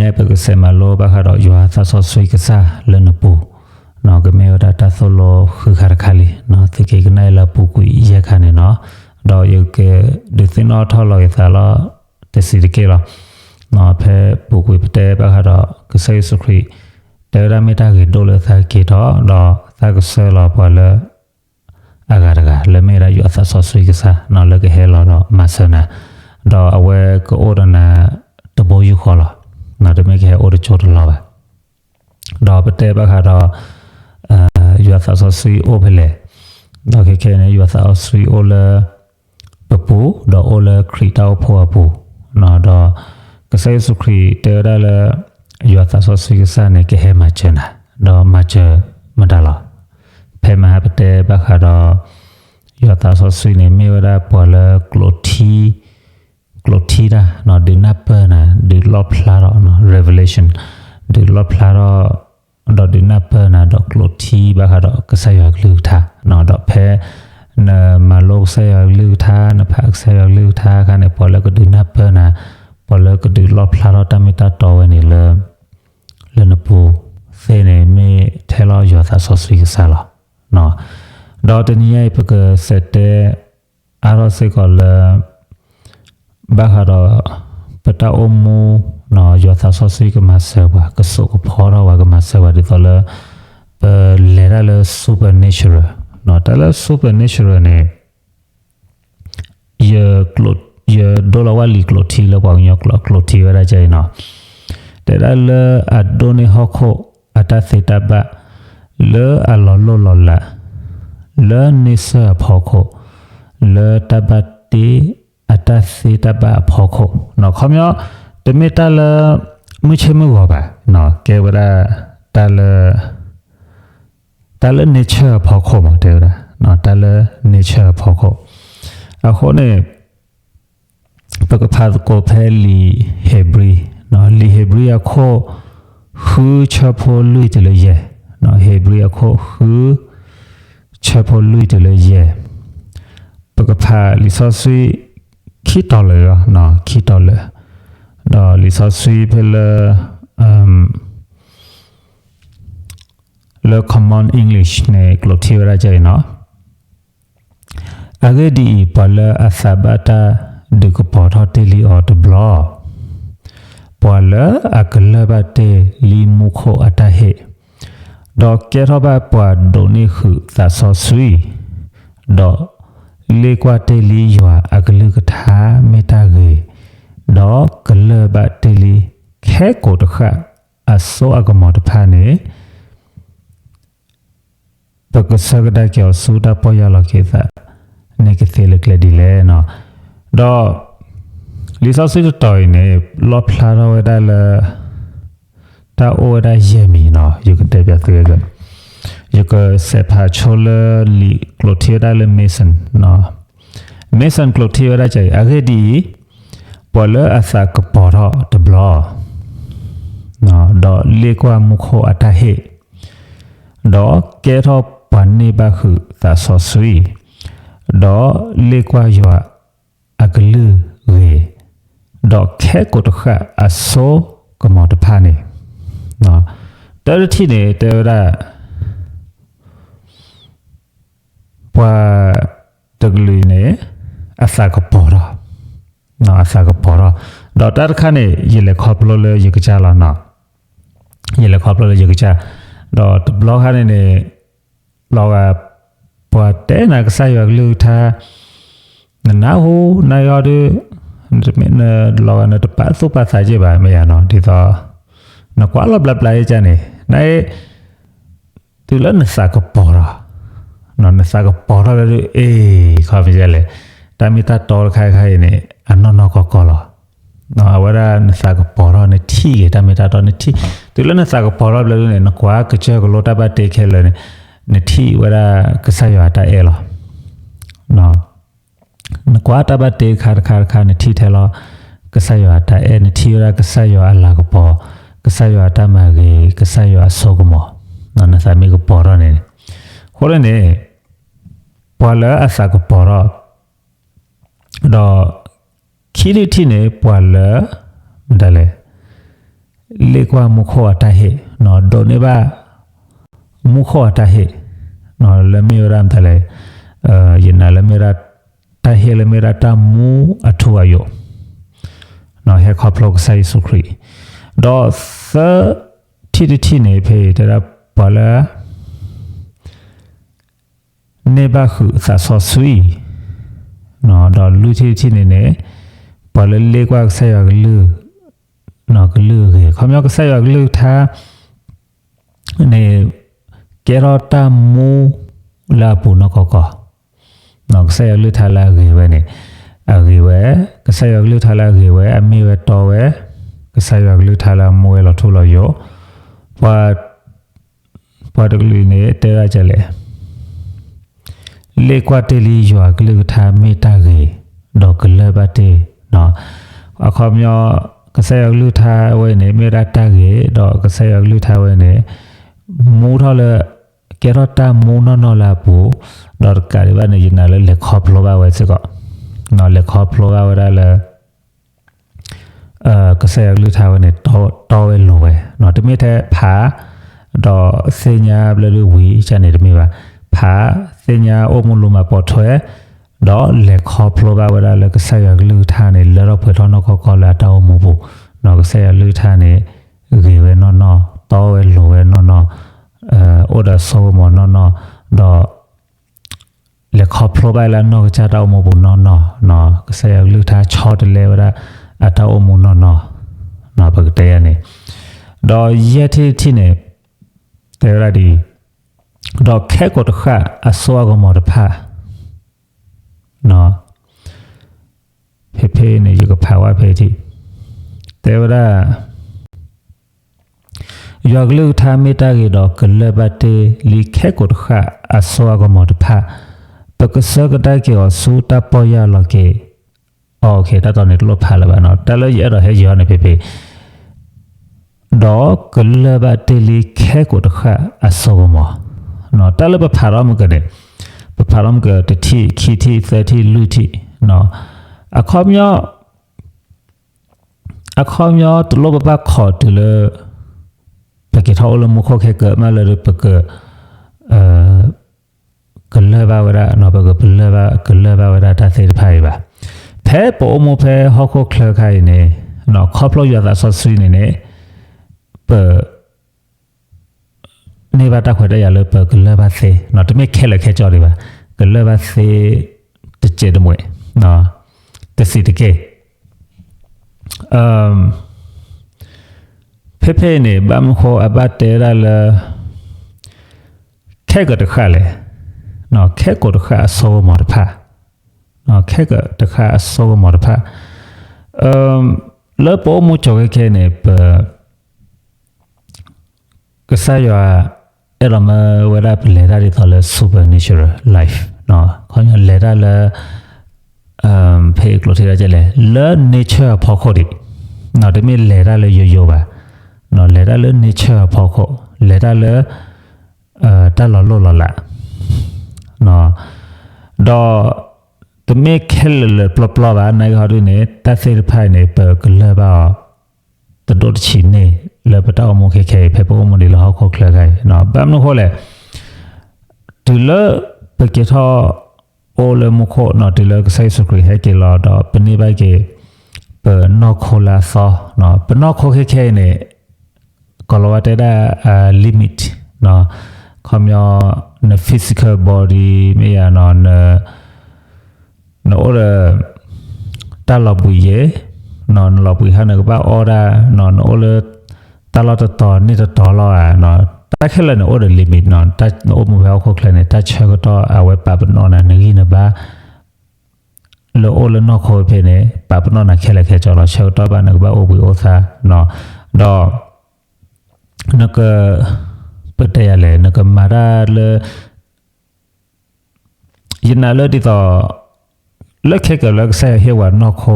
တနံၤညါပကစးမၤလိဘၣ်ဃးဒီးယွၤသးစီဆှံကစၢ်လၢနပူၤ, ကမ့ၢ်ဝဲဒၣ်တၢ်သိၣ်လိဃုခါတခါလံ, သုက့ၤကနၣ်အံၤလၢအပူၤကွံာ်ယဲၢ်ခါန့ၣ်နီၤ, ဒီးယကဒုးသ့ၣ်နီၣ်ထီၣ်လီၤက့ၤသးလီၤ တဆံးတက့ၢ်လီၤ. ဖဲပူၤကွံာ်ပတဲဘၣ်ဃးဒီးကစၢ်ယ့ၣ်ၡူးခရံာ် တဲဝဲဒၣ်မ့ၢ်တၢ်ဂ့ၤဒိၣ်လၢသးကက့ၤထီၣ် ဒီးသးကဆှၢလီၤပှၤလၢ အဂၤတဂၤ လၢမ့ၢ်ဝဲဒၣ်ယွၤသးစီဆှံကစၢ် လၢကဟဲလီၤဒီးမၤစၢၤနၤ, ဒီးအဝဲကအိၣ်ဒီးနၤတဘိယူၢ်ဃီလီၤ. တမ့ၢ်ကဟဲအိၣ်တကၠိတလီၢ်ဘၣ်. ဒီးပတဲဘၣ်ဃးဒီး ယွၤသးစီဆှံအိၣ်ဖဲလဲၣ်, ဒီးခဲခဲန့ၣ် ယွၤသးစီဆှံအိၣ်လၢ ပပူၤ ဒီးအိၣ်လၢခရံာ်တၢ်အိၣ်ဖှိၣ်အပူၤ, ဒီးကစၢ်ယ့ၣ်ၡူးခရံာ်တဲဝဲဒၣ်လၢ ယွၤသးစီဆှံကစၢ်န့ၣ် ကဟဲမၤစၢၤနၤ, ဒီးမၤစၢၤမတၤလီၤ. ဖဲမဟါပတဲဘၣ်ဃးဒီး ယွၤသးစီဆှံန့ၣ် မ့ၢ်ဝဲဒၣ်ပှၤလၢကျိာ်ထံ ကျိာ်ထံတၢ် ဒုးနၢ်ပၢၢ်နၤ ဒုးလီၣ်ဖျါထီၣ် revelation ဒုးလီၣ်ဖျါထီၣ် ဒီးဒုးနၢ်ပၢၢ်နၤ ဒီးကျိာ်ထံဘၣ်ဃးဒီးကစၢ်ယွၤကလုၢ်ကထါ, ဒီးဖဲ နမၤလိကစၢ်ယွၤကလုၢ်ကထါ နဖးကစၢ်ယွၤကလုၢ်ကထါအခါန့ၣ် ပှၤလၢကဒုးနၢ်ပၢၢ်နၤ ပှၤလၢကဒုးလီၣ်ဖျါထီၣ်တၢ်မ့ၢ်တၢ်တီဝဲန့ၣ်လၢ လၢနပူၤသ့ၣ်န့ၣ် မ့ၢ်ထဲလီၤယွၤသးစီဆှံကစၢ်လီၤ. ဒီးတနံၤညါအံၤ ပကစးတဲ အါထီၣ်စ့ၢ်ကီးလၢ ဘၣ်ဃးဒီး ပတၢ်အိၣ်မူ ယွၤသးစီဆှံကမၤစၢၤပှၤ ကစိာ်ကဖီထီၣ်ပှၤ ကမၤစၢၤပှၤဒ်သိးလၢ ပလဲၤတၢ်လၢ supernatural တၢ်လၢ supernatural န့ၣ် ယဒိလီၤဝဲလံာ်ကျိာ်ထံလၢပှၤကညီကျိာ် ကျိာ်ထံဝဲဒၣ်ကအံၤနီၤ, တဲဒၣ်လၢအဒိးန့ၢ်ဟီၣ်ခိၣ်အတၢ်သ့တၢ်ဘၣ် လၢအလီၤလိၢ်လီၤလး လၢန့ဆၢၣ်အဖီခိၣ် လၢတၢ်ဘၣ်တ့အတၢ်သ့တၢ်ဘၣ်အဖီခိၣ်, ခီပညီ တမ့ၢ်တၢ်လၢ မုၢ်ဆ့ၣ်မုၢ်ဂီၤဘၣ်, ကဲဝဲဒၣ် တၢ်လၢ တၢ်လၢန့ဆၢၣ်အဖီခိၣ်မး တဲဝဲဒၣ် တၢ်လၢန့ဆၢၣ်အဖီခိၣ်, အဃိန့ၣ် ပကဖးသကိးဖဲလံာ်ဧ့ၤဘြံၤ, လံာ်ဧ့ၤဘြံၤအခိၣ် ဃုဆၢဖိလွံၢ်တုၤလၢယဲၢ်, ဧ့ၤဘြံၤအခိၣ်ဃု ဆၢဖိလွံၢ်တုၤလၢယဲၢ်, ပကဖးလံာ်စီဆှံ ခံတီၤလၢာ်, ခံတီၤလၢာ်, ဒီးလံာ်စီဆှံဖဲလၢ လၢ Common English န့ၣ် ကျိာ်ထံဝဲဒၣ်ကအံၤနီၤ, အဂ့ၢ်ဒ်အံၤ, ပှၤလၢအသးဘၣ်တၢ်ဒုးကပီၤထီၣ်တ့ၢ်လံအီၤတဘျီ, ပှၤလၢအကလၢၢ်ဘၣ်တ့ၢ်လံမူခိၣ်အတၢ်ဟ့ၣ်, ဒီးကဲထီၣ်ဘၣ်ပှၤဒိးန့ၢ်ဃုာ်သးစီဆှံ, ဒီးလ့ၣ်ကွၢ်တ့ၢ်လံယွၤအကလုၢ်ကထါမ့ၢ်တၢ်ဂ့ၤ, ဒီးကလၢၢ်ဘၣ်တ့ၢ်လံခဲကိာ်တဃၣ်အစိအကမီၤတဖၣ်န့ၣ် ပကဆၢကဒါက့ၤအီၤဆူတၢ်ပီၢ်ယၢ်လီၤက့ၤသးန့ၣ် ကသ့လၢကျဲဒ်လဲၣ်. ဒီးလံာ်စီဆှံတတီၤအံၤန့ၣ် လီၣ်ဖျါထီၣ်ဝဲဒၣ်လၢ တၢ်အိၣ်ဝဲဒၣ်ယဲၢ်မံၤနီၤ, ယကတဲပၠးသုဝဲ, ယကစးဖးဆိလၢလံာ်ကျိာ်ထံဝဲဒၣ်လၢ Mason, Mason ကျိာ်ထံဝဲဒၣ်ကအံၤ, အဂ့ၢ်ဒ်အံၤ, ပှၤလၢအသးကပီၤထီၣ်တဘျီ ဒီးလ့ၣ်ကွၢ်မူခိၣ်အတၢ်ဟ့ၣ်, ဒီးကဲထီၣ်ပှၤန့ၢ်ဘၣ်ဃုာ်သးစီဆှံ, ဒီးလ့ၣ်ကွၢ်ယွၤအကလုၢ်ဂ့ၤ, ဒီးခဲကိာ်တဃၣ်အစိကမီၤတဖၣ်န့ၣ်, တၢ်တထံၣ်န့ၣ် တဲဝဲဒၣ် ပှၤတကလုာ်အံၤန့ၣ် အသးကပီၤထီၣ်, အသးကပီၤထီၣ်, ဒီးတၢ်တခါန့ၣ် ယလဲၤခီဖျိလၢယကစၢ်လီၤနီၤ, ယလဲၤခီဖျိလၢယကစၢ်, ဒီးတဘျီခါန့ၣ်န့ၣ် လီၤဂာ် ပှၤတဲနၤကစၢ်ယွၤကလုၢ်ကထါ နနၢ်ဟူနၢ်ယီဒုး လီၤဂာ်နတပာ်သူၣ်ပာ်သးက့ၢ်ဘၣ် မ့ၢ်ယၤနီၤ, ဒ်သိး နကွၢ်လီၤဘျးဘျးအံၤကန့ၣ် န တုၤလၢနသးကပီၤထီၣ်, နသးကပီၤထီၣ်လၢဒုး အ့ၣ် ခီပညီလဲၣ်, တၢ်မ့ၢ်တၢ်တီတခါခါအံၤန့ၣ် အနီၢ်နီၢ်ကီၢ်ကီၢ်လီၤ. အဝဲဒၣ်နသးကပီၤထီၣ် နထံၣ်က့ၤတၢ်မ့ၢ်တၢ်တီ နထံၣ်, တုၤလၢနသးကပီၤထီၣ်ဘျီဒုးန့ၣ် နကွၢ်ကစၢၢ်ကလိတၢ်ဘၣ်တ့ခဲလၢာ်န့ၣ် နထံၣ်ဝဲဒၣ်ကစၢ်ယွၤအတၢ်အဲၣ်လီၤ. နကွၢ်တၢ်ဘၣ်တ့တခါတခါတခါ နထံၣ်ထဲလီၤ ကစၢ်ယွၤအတၢ်အဲၣ်, နထံၣ်ဝဲဒၣ်ကစၢ်ယွၤအလၤကပီၤ, ကစၢ်ယွၤအတၢ်မၤဂ့ၤ, ကစၢ်ယွၤအစိကမီၤ, နသးမ့ၢ်ကပီၤထီၣ်န့ၣ်, အဃိန့ၣ်န့ၣ် ပှၤလၢအသးကပီၤထီၣ် ဒီးခံထံၣ်တထံၣ်န့ၣ် ပှၤလၢ မတၤလဲၣ်, လ့ၣ်ကွၢ်မူခိၣ်အတၢ်ဟ့ၣ်, ဒိးန့ၢ်ဘၣ် မူခိၣ်အတၢ်ဟ့ၣ်, လၢမ့ၢ်ဝဲဒၣ်မတၤလဲၣ်, ယနာ်လၢမ့ၢ်ဝဲဒၣ် တၢ်ဟ့ၣ်လၢမ့ၢ်ဝဲဒၣ်တၢ်မူအထူအယိာ်, ဟဲခီဖျိကစၢ်ယ့ၣ်ၡူးခရံာ်, ဒီးသၢထံၣ်တထံၣ်န့ၣ် ဖဲအံၤတဲဒၣ်ပှၤလၢ န့ၢ်ဘၣ်ဃုာ်သးစီဆှံ, ဒီးလွံၢ်ထံၣ်တထံၣ်န့ၣ်န့ၣ် ပှၤလၢလ့ၣ်ကွၢ်ကစၢ်ယွၤကလုၢ်, ကလုၢ်အဂ့ၤ, ခီပညီကစၢ်ယွၤကလုၢ်ကထါန့ၣ် ကဲထီၣ်တၢ်မူလၢအပူၤနီၢ်ကီၢ်ကီၢ်, ကစၢ်ယွၤကလုၢ်ကထါလၢအဂ့ၤဝဲန့ၣ်, အဂ့ၤဝဲ, ကစၢ်ယွၤကလုၢ်ကထါလၢအဂ့ၤဝဲ အမ့ၢ်ဝဲတီဝဲ, ကစၢ်ယွၤကလုၢ်ကထါလၢအမူဝဲလီၤထူလီၤယိာ်, ပှၤ ပှၤတကလုာ်န့ၣ်တဲဒၣ်ဒ်လဲၣ်, လ့ၣ်ကွၢ်တ့ၢ်လံယွၤကလုၢ်ကထါမ့ၢ်တၢ်ဂ့ၤ, ဒီးကလၢၢ်ဘၣ်တ့ၢ်, အခီပညီ ကစၢ်ယွၤကလုၢ်ကထါဝဲန့ၣ် မ့ၢ်ဝဲဒၣ်တၢ်ဂ့ၤ, ဒီးကစၢ်ယွၤကလုၢ်ကထါဝဲန့ၣ် မူထီၣ်လၢ ကဲထီၣ်တၢ်မူနီၢ်နီၢ်လၢအပူၤ, ဒီးတကးဒံးဘၣ်န့ၣ် ယနာ်လၢလဲၤခီဖျိဘၣ်ဝဲစ့ၢ်ကီး, လဲၤခီဖျိဘၣ်ဝဲဒၣ်လၢ ကစၢ်ယွၤကလုၢ်ကထါဝဲန့ၣ် တီဝဲလိၤဝဲ, တမ့ၢ်ထဲဖး ဒီးသ့ၣ်ညါဘျၢဒုဝံၤကန့ၣ်တမ့ၢ်ဘၣ်, ဖး သ့ၣ်ညါအိၣ်မူလိၤမၤပိာ်ထွဲ, ဒီးလဲၤခီဖျိဘၣ်ဝဲဒၣ်လၢကစၢ်ယွၤကလုၢ်ကထါန့ၣ် လၢထီၣ်ပှဲၤထီၣ်နီၢ်ကီၢ်ကီၢ်လၢအတၢ်အိၣ်မူပူၤ, ကစၢ်ယွၤကလုၢ်ကထါန့ၣ် ဂ့ၤဝဲနီၢ်နီၢ်, တီဝဲလိၤဝဲနီၢ်နီၢ်, အိၣ်ဒီးအစိကမီၤနီၢ်နီၢ်, ဒီး လဲၤခီဖျိဘၣ်လၢအနီၢ်ကစၢ်တၢ်အိၣ်မူပူၤနီၢ်နီၢ်, ကစၢ်ယွၤကလုၢ်ကထါဆီတလဲဝဲဒၣ် အတၢ်အိၣ်မူနီၢ်နီၢ်, ပကတဲယၤန့ၣ်, ဒီးယဲၢ်ထံၣ်တထံၣ်န့ၣ် တဲဝဲဒၣ်ဒ်အံၤ, ဒီးခဲကိာ်တဃၣ်အစိအကမီၤတဖၣ်, ဖဲဖဲန့ၣ် ယကဖးဝဲဖဲထံၣ်, တဲဝဲဒၣ် ယွၤကလုၢ်ကထါမ့ၢ်တၢ်ဂ့ၤဒီးကလၢၢ်ဘၣ်တ့ၢ်လံခဲကိာ်တဃၣ်အစိအကမီၤတဖၣ်, ပကဆၢကဒါက့ၤအီၤဆူတၢ်ပီၢ်ယၢ်လီၤက့ၤအီၤ, တၢ်တီန့ၣ်တလိၣ်ဖးလၢၤဘၣ်နီၤ, တၢ်လၢယအဲၣ်ဒိးဟဲယီၤန့ၣ်ဖဲဖဲ ဒီးကလၢၢ်ဘၣ်တ့ၢ်လံခဲကိာ်တဃၣ်အစိကမီၤ, တၢ်လၢပဖးထီၣ်မုၢ်ကန့ၣ်, ပဖးထီၣ်မုၢ်ကတထံၣ် ခံထံၣ် သၢထံၣ် လွံၢ်ထံၣ်, အခီပညီ အခီပညီတလိၣ်ပဘၣ်ခိးတုၤလၢ ပက့ၤထီၣ်အိၣ်လၢမူခိၣ်ခဲကၢးမးလၢပက ကလၢၢ်ဘၣ်ဝဲဒၣ်, ပက ကလၢၢ်ဘၣ်ဝဲဒၣ်တၢ်သ့ၣ်တဖၣ်အံၤဘၣ်. ဖဲပအိၣ်မူဖဲဟီၣ်ခိၣ်ချၢခါအံၤန့ၣ်, ခီဖျိယွၤသးစီဆှံန့ၣ်န့ၣ်, ပ န့ၢ်ဘၣ်တၢ်ခွဲးတၢ်ယာ်လၢပကလၢၢ်ဘၣ်သ့, တမ့ၢ်ခဲလၢာ်ခဲဆ့ဒံးဘၣ်, ကလၢၢ်ဘၣ်သ့ တစဲးတမှဲး, တစံးတက့ၢ်. ဖဲဖဲအံၤန့ၣ် ဘၣ်မနုၤဃိအဘၣ်တဲဒၣ်လၢ ခဲကတဃၣ်လဲၣ်, ခဲကိာ်တဃၣ်အစိကမီၤတဖၣ်, ခဲကတဃၣ်အစိကမီၤတဖၣ်, လၢပအိၣ်မူကၠီၤခဲခဲန့ၣ် ပ ကစၢ်ယွၤ အဲၣ်ဒိးမၢဝဲဒၣ်ပလဲၤတၢ်ဒ်သိးလၢ supernatural life, ခီပညီလဲၤတၢ်လၢ ဖဲအံၤကျိးထံၣ်ဒၣ်လဲၣ်, လၢ nature အဖီခိၣ်ဒံး, တမ့ၢ်လဲၤတၢ်လၢယိယိဘၣ်, လဲၤတၢ်လၢ nature အဖီခိၣ်, လဲၤတၢ်လၢ တၢ်လီၤလိၢ်လီၤလး, ဒီး တမ့ၢ်ခဲလၢာ်လၢာ်ပျီပျီဘၣ်, နာ်က့ဟီဒုန့ၣ် တၢ်သ့ၣ်တဖၣ်အံၤန့ၣ် ပကလၢၢ်ဘၣ်အီၤ တဒိၣ်တဆံးန့ၢ် လၢပတၢ်အိၣ်မူခဲခဲအံၤ ဖဲပအိၣ်မူဒံးလၢဟီၣ်ခိၣ်ချၢခါအံၤ, ဘၣ်မနုၤဃိလဲၣ်, တုၤလၢပက့ၤထီၣ်အိၣ်လၢမူခိၣ်, တုၤလၢကစၢ်ယ့ၣ်ၡူးခရံာ်ဟဲက့ၤလီၤဒီး ပန့ၢ်ဘၣ်က့ၤ ပနီၢ်ခိလၢအသီ, ပနီၢ်ခိခဲခဲအံၤန့ၣ် ကီၤလၤဝါတဲဒၣ် limit, ခီပညီ န physical body မ့ၢ်ယၤနီၤ, နအိၣ်ဒီး တၢ်လီၤဘှံးယဲၢ်, နလီၤဘှံးဟါနကဘၣ်အီၣ်ဒၣ်, နအိၣ်လၢ တၢ်လီၢ်တတီၤန့ၢ်တတီၤလီၤဧါ, တၢ်ခဲလၢာ်န့ၣ်အိၣ်ဒီး limit, နအိၣ်မူဖဲဟီၣ်ခိၣ်ချၢန့ၣ် တၢ်ဆၢကတီၢ်အဝဲပာ်ပနီၣ်နၤ နဂံၢ်နဘါ လၢအိၣ်လၢနီၢ်ခိဖဲန့ၣ် ပာ်ပနီၣ်နၤခဲလၢာ်ခဲဆ့လီၤ, ဆၢကတီၢ်ဘၣ်နကဘၣ်အိၣ်ဘှံးအိၣ်သါ, ဒီး နက ပတဲယၤလဲၣ်, နကမၤတၢ်လၢ ယနာ်လၢဒ်သိး လၢခဲကၢၤလၢကစၢ်ယွၤဟ့ၣ်ဝဲနီၢ်ခိ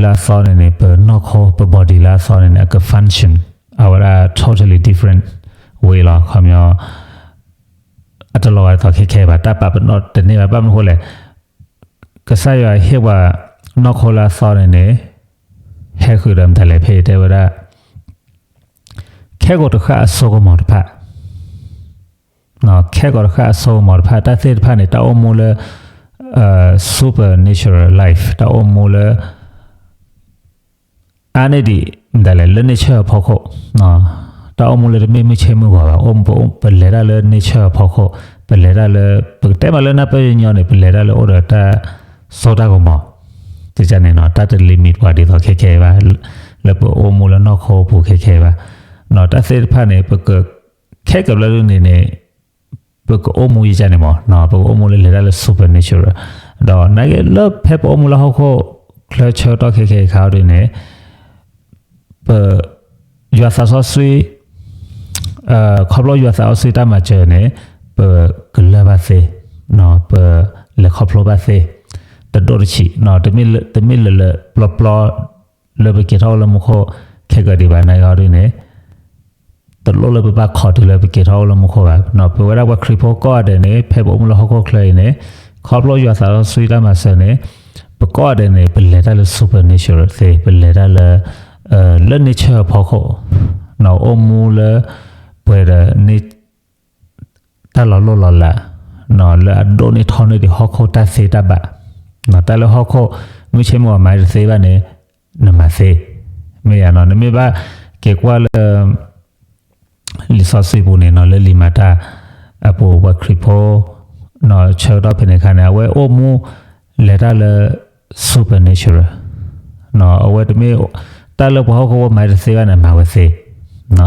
လၢအသီန့ၣ်န့ၣ် ပနီၢ်ခိ ပ body လၢအသီန့ၣ်န့ၣ် အက function အဝဲဒၣ် totally different way လီၤ. ခီပညီ အတလီၤဂာ်ဒ်သိးခဲခဲဘၣ်, တၢ်ပာ်ပနီၣ်တန့ၢ်ဘၣ်. ဘၣ်မနုၤဃိလဲၣ်, ကစၢ်ယွၤဟ့ၣ်ပှၤနီၢ်ခိလၢအသီန့ၣ်န့ၣ် ဟဲဃုာ်ဒီးမတၤလဲၣ်, ဖဲတဲဝဲဒၣ် ခဲကိာ်တဃၣ်အစိကမီၤတဖၣ်, ခဲကိာ်တဃၣ်အစိကမီၤတဖၣ် တၢ်သ့ၣ်တဖၣ်န့ၣ် တၢ်အိၣ်မူလၢ supernatural life တၢ်အိၣ်မူလၢ အါန့ၢ်ဒံး မတၤလဲၣ် လၢ nature အဖီခိၣ်, တၢ်အိၣ်မူလၢတမ့ၢ်မုၢ်ဆ့ၣ်မုၢ်ဂီၤဘၣ်, အိၣ်ပလဲၤတၢ်လၢ nature အဖီခိၣ်, ပလဲၤတၢ်လၢ ပကတဲမးလၢနၢ်ပၢၢ်ညီညီန့ၣ် ပလဲၤတၢ်လၢအိၣ်ဒီးတၢ်စိတၢ်ကမီၤ, တန့ၣ်နီၤ တၢ်တ limit ပှၤဒ်သိးခဲခဲအံၤဘၣ်, လၢပအိၣ်မူလၢနီၢ်ခိပူၤခဲခဲအံၤဘၣ်, တၢ်သ့ၣ်တဖၣ်န့ၣ် ပက ခဲကဘျၢဒ်န့ၣ်န့ၣ် ပကအိၣ်မူယကန့ၣ်မး, ပကအိၣ်မူလၢလဲၤတၢ်လၢ supernatural, ဒီးနာ်က့လၢဖဲပအိၣ်မူလၢဟီၣ်ခိၣ်ချၢဆၢကတီၢ်ခဲခဲအံၤခါအံၤဒ်န့ၣ် ပ ယွၤသးစီဆှံ ခီဖျိယွၤသးစီဆှံတၢ်မၤစၢၤန့ၣ် ပကလၢၢ်ဘၣ်သ့, ပလဲၤခီဖျိဘၣ်သ့, တဒိၣ်တဆံး, တမ့ၢ်လၢာ်လၢာ်ပျီပျီ လၢပက့ၤထီၣ်အိၣ်လၢမူခိၣ်ခဲကဒံးဘၣ် နာ်က့အီၤဒ်န့ၣ် တလိၣ်လၢပဘၣ်ခိးတုၤလၢပက့ၤထီၣ်အိၣ်လၢမူခိၣ်ဘၣ်. ပဝဲဒၣ်ပှၤခရံာ်ဖိကိးဂၤဒဲးန့ၣ် ဖဲပအိၣ်မူလၢဟီၣ်ခိၣ်ချၢအံၤန့ၣ် ခီဖျိယွၤသးစီဆှံတၢ်မၤစၢၤန့ၣ် ပကိးဂၤဒဲးန့ၣ် ပလဲၤတၢ်လၢ supernatural သ့, ပလဲၤတၢ်လၢ လၢ nature အဖီခိၣ်, အိၣ်မူလၢ ပှဲၤဒီး တၢ်လီၤလိၢ်လီၤလး, လၢအဒိၣ်န့ၢ်ထီန့ၢ်ဒံးဟီၣ်ခိၣ်တၢ်သ့တၢ်ဘၣ်, တၢ်လၢဟီၣ်ခိၣ် မုၢ်ဆ့ၣ်မုၢ်ဂီၤမၤတသ့ဘၣ်န့ၣ် နမၤသ့, မ့ၢ်ယါနီၤ နမ့ၢ်ဘၣ်က့ၤကွၢ်လၢ လံာ်စီဆှံပူၤန့ၣ်နီၤ လၢလံာ်မၤတၢ်အပူၤ ပှၤခရံာ်ဖိ ဆၢကတီၢ်ဖဲန့ၣ်အခါန့ၣ် အဝဲအိၣ်မူလဲၤတၢ်လၢ supernatural, အဝဲတမ့ၢ် တၢ်လၢပှၤဟီၣ်ခိၣ်ဖိမၤတသ့ဘၣ်န့ၣ် အမၤဝဲသ့,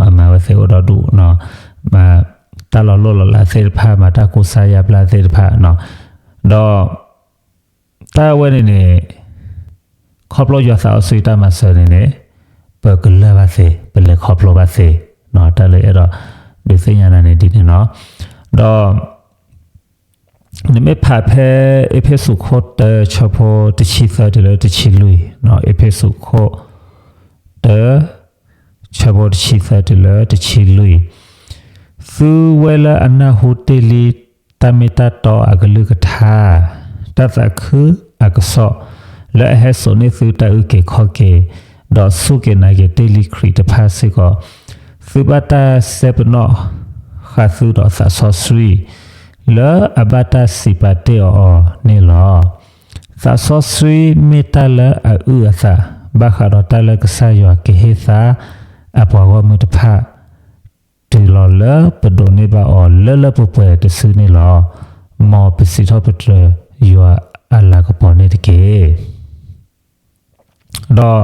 အမၤဝဲသ့အိၣ်ဒီဒူၣ်, မၤတၢ်လီၤလိၢ်လီၤလးသ့ၣ်တဖၣ် မၤတၢ်ကူစါယါဘျါသ့ၣ်တဖၣ်, ဒီး တၢ်ဝဲန့ၣ်န့ၣ် ခီဖျိယွၤသးစီဆှံတၢ်မၤစၢၤန့ၣ်န့ၣ် ပကလၢၢ်ဘၣ်သ့, ပလဲၤခီဖျိဘၣ်သ့, တၢ်လၢအဲၣ်ဒိးဒုးသ့ၣ်ညါနၤန့ၣ်ဒ်န့ၣ်လီၤ. ဒီး နမ့ၢ်ဖးဖဲအ့းဖ့းစူးခိၣ်တၢ ဆၢဖိတဆံသၢတုၤလၢတဆံလွံၢ်, အ့းဖ့းစူးခိၣ်တၢ ဆၢဖိတဆံသၢတုၤလၢတဆံလွံၢ်, သုဝဲလၢအနၢ်ဟူတ့ၢ်လံ တၢ်မ့ၢ်တၢ်တီအကလုၢ်ကထါ, တၢ်သးခုအကစီၣ်, လၢအဟဲစိာ်န့ၢ်သုတၢ်အုၣ်က့ၤခီၣ်က့ၤ, ဒီးစူၢ်က့ၤနာ်က့ၤတ့ၢ်လံခရံာ်တဖၣ်စ့ၢ်ကီး, သုဘၣ်တၢ်စဲပနီၣ်ဃာ်သုဒီးသးစီဆှံ, လၢအဘၣ်တၢ်စံးပာ်တ့ၢ်အီၤအီၤန့ၣ်လီၤ. သးစီဆှံမ့ၢ်တၢ်လၢအအုၣ်အသး, ဘၣ်ဃးဒီးတၢ်လၢကစၢ်ယွၤကဟ့ၣ်သါအပှၤဂီၢ်မုၢ်တဖၣ် တုၤလီၤလၢပဒိးန့ၢ်ဘၣ်အီၤလၢလၢပှဲၤပှဲၤတစုန့ၣ်လီၤ. မ်ပစံးထီၣ်ပတြၢၤယွၤအလၤကပီၤန့ၣ်တက့ၢ်. ဒီး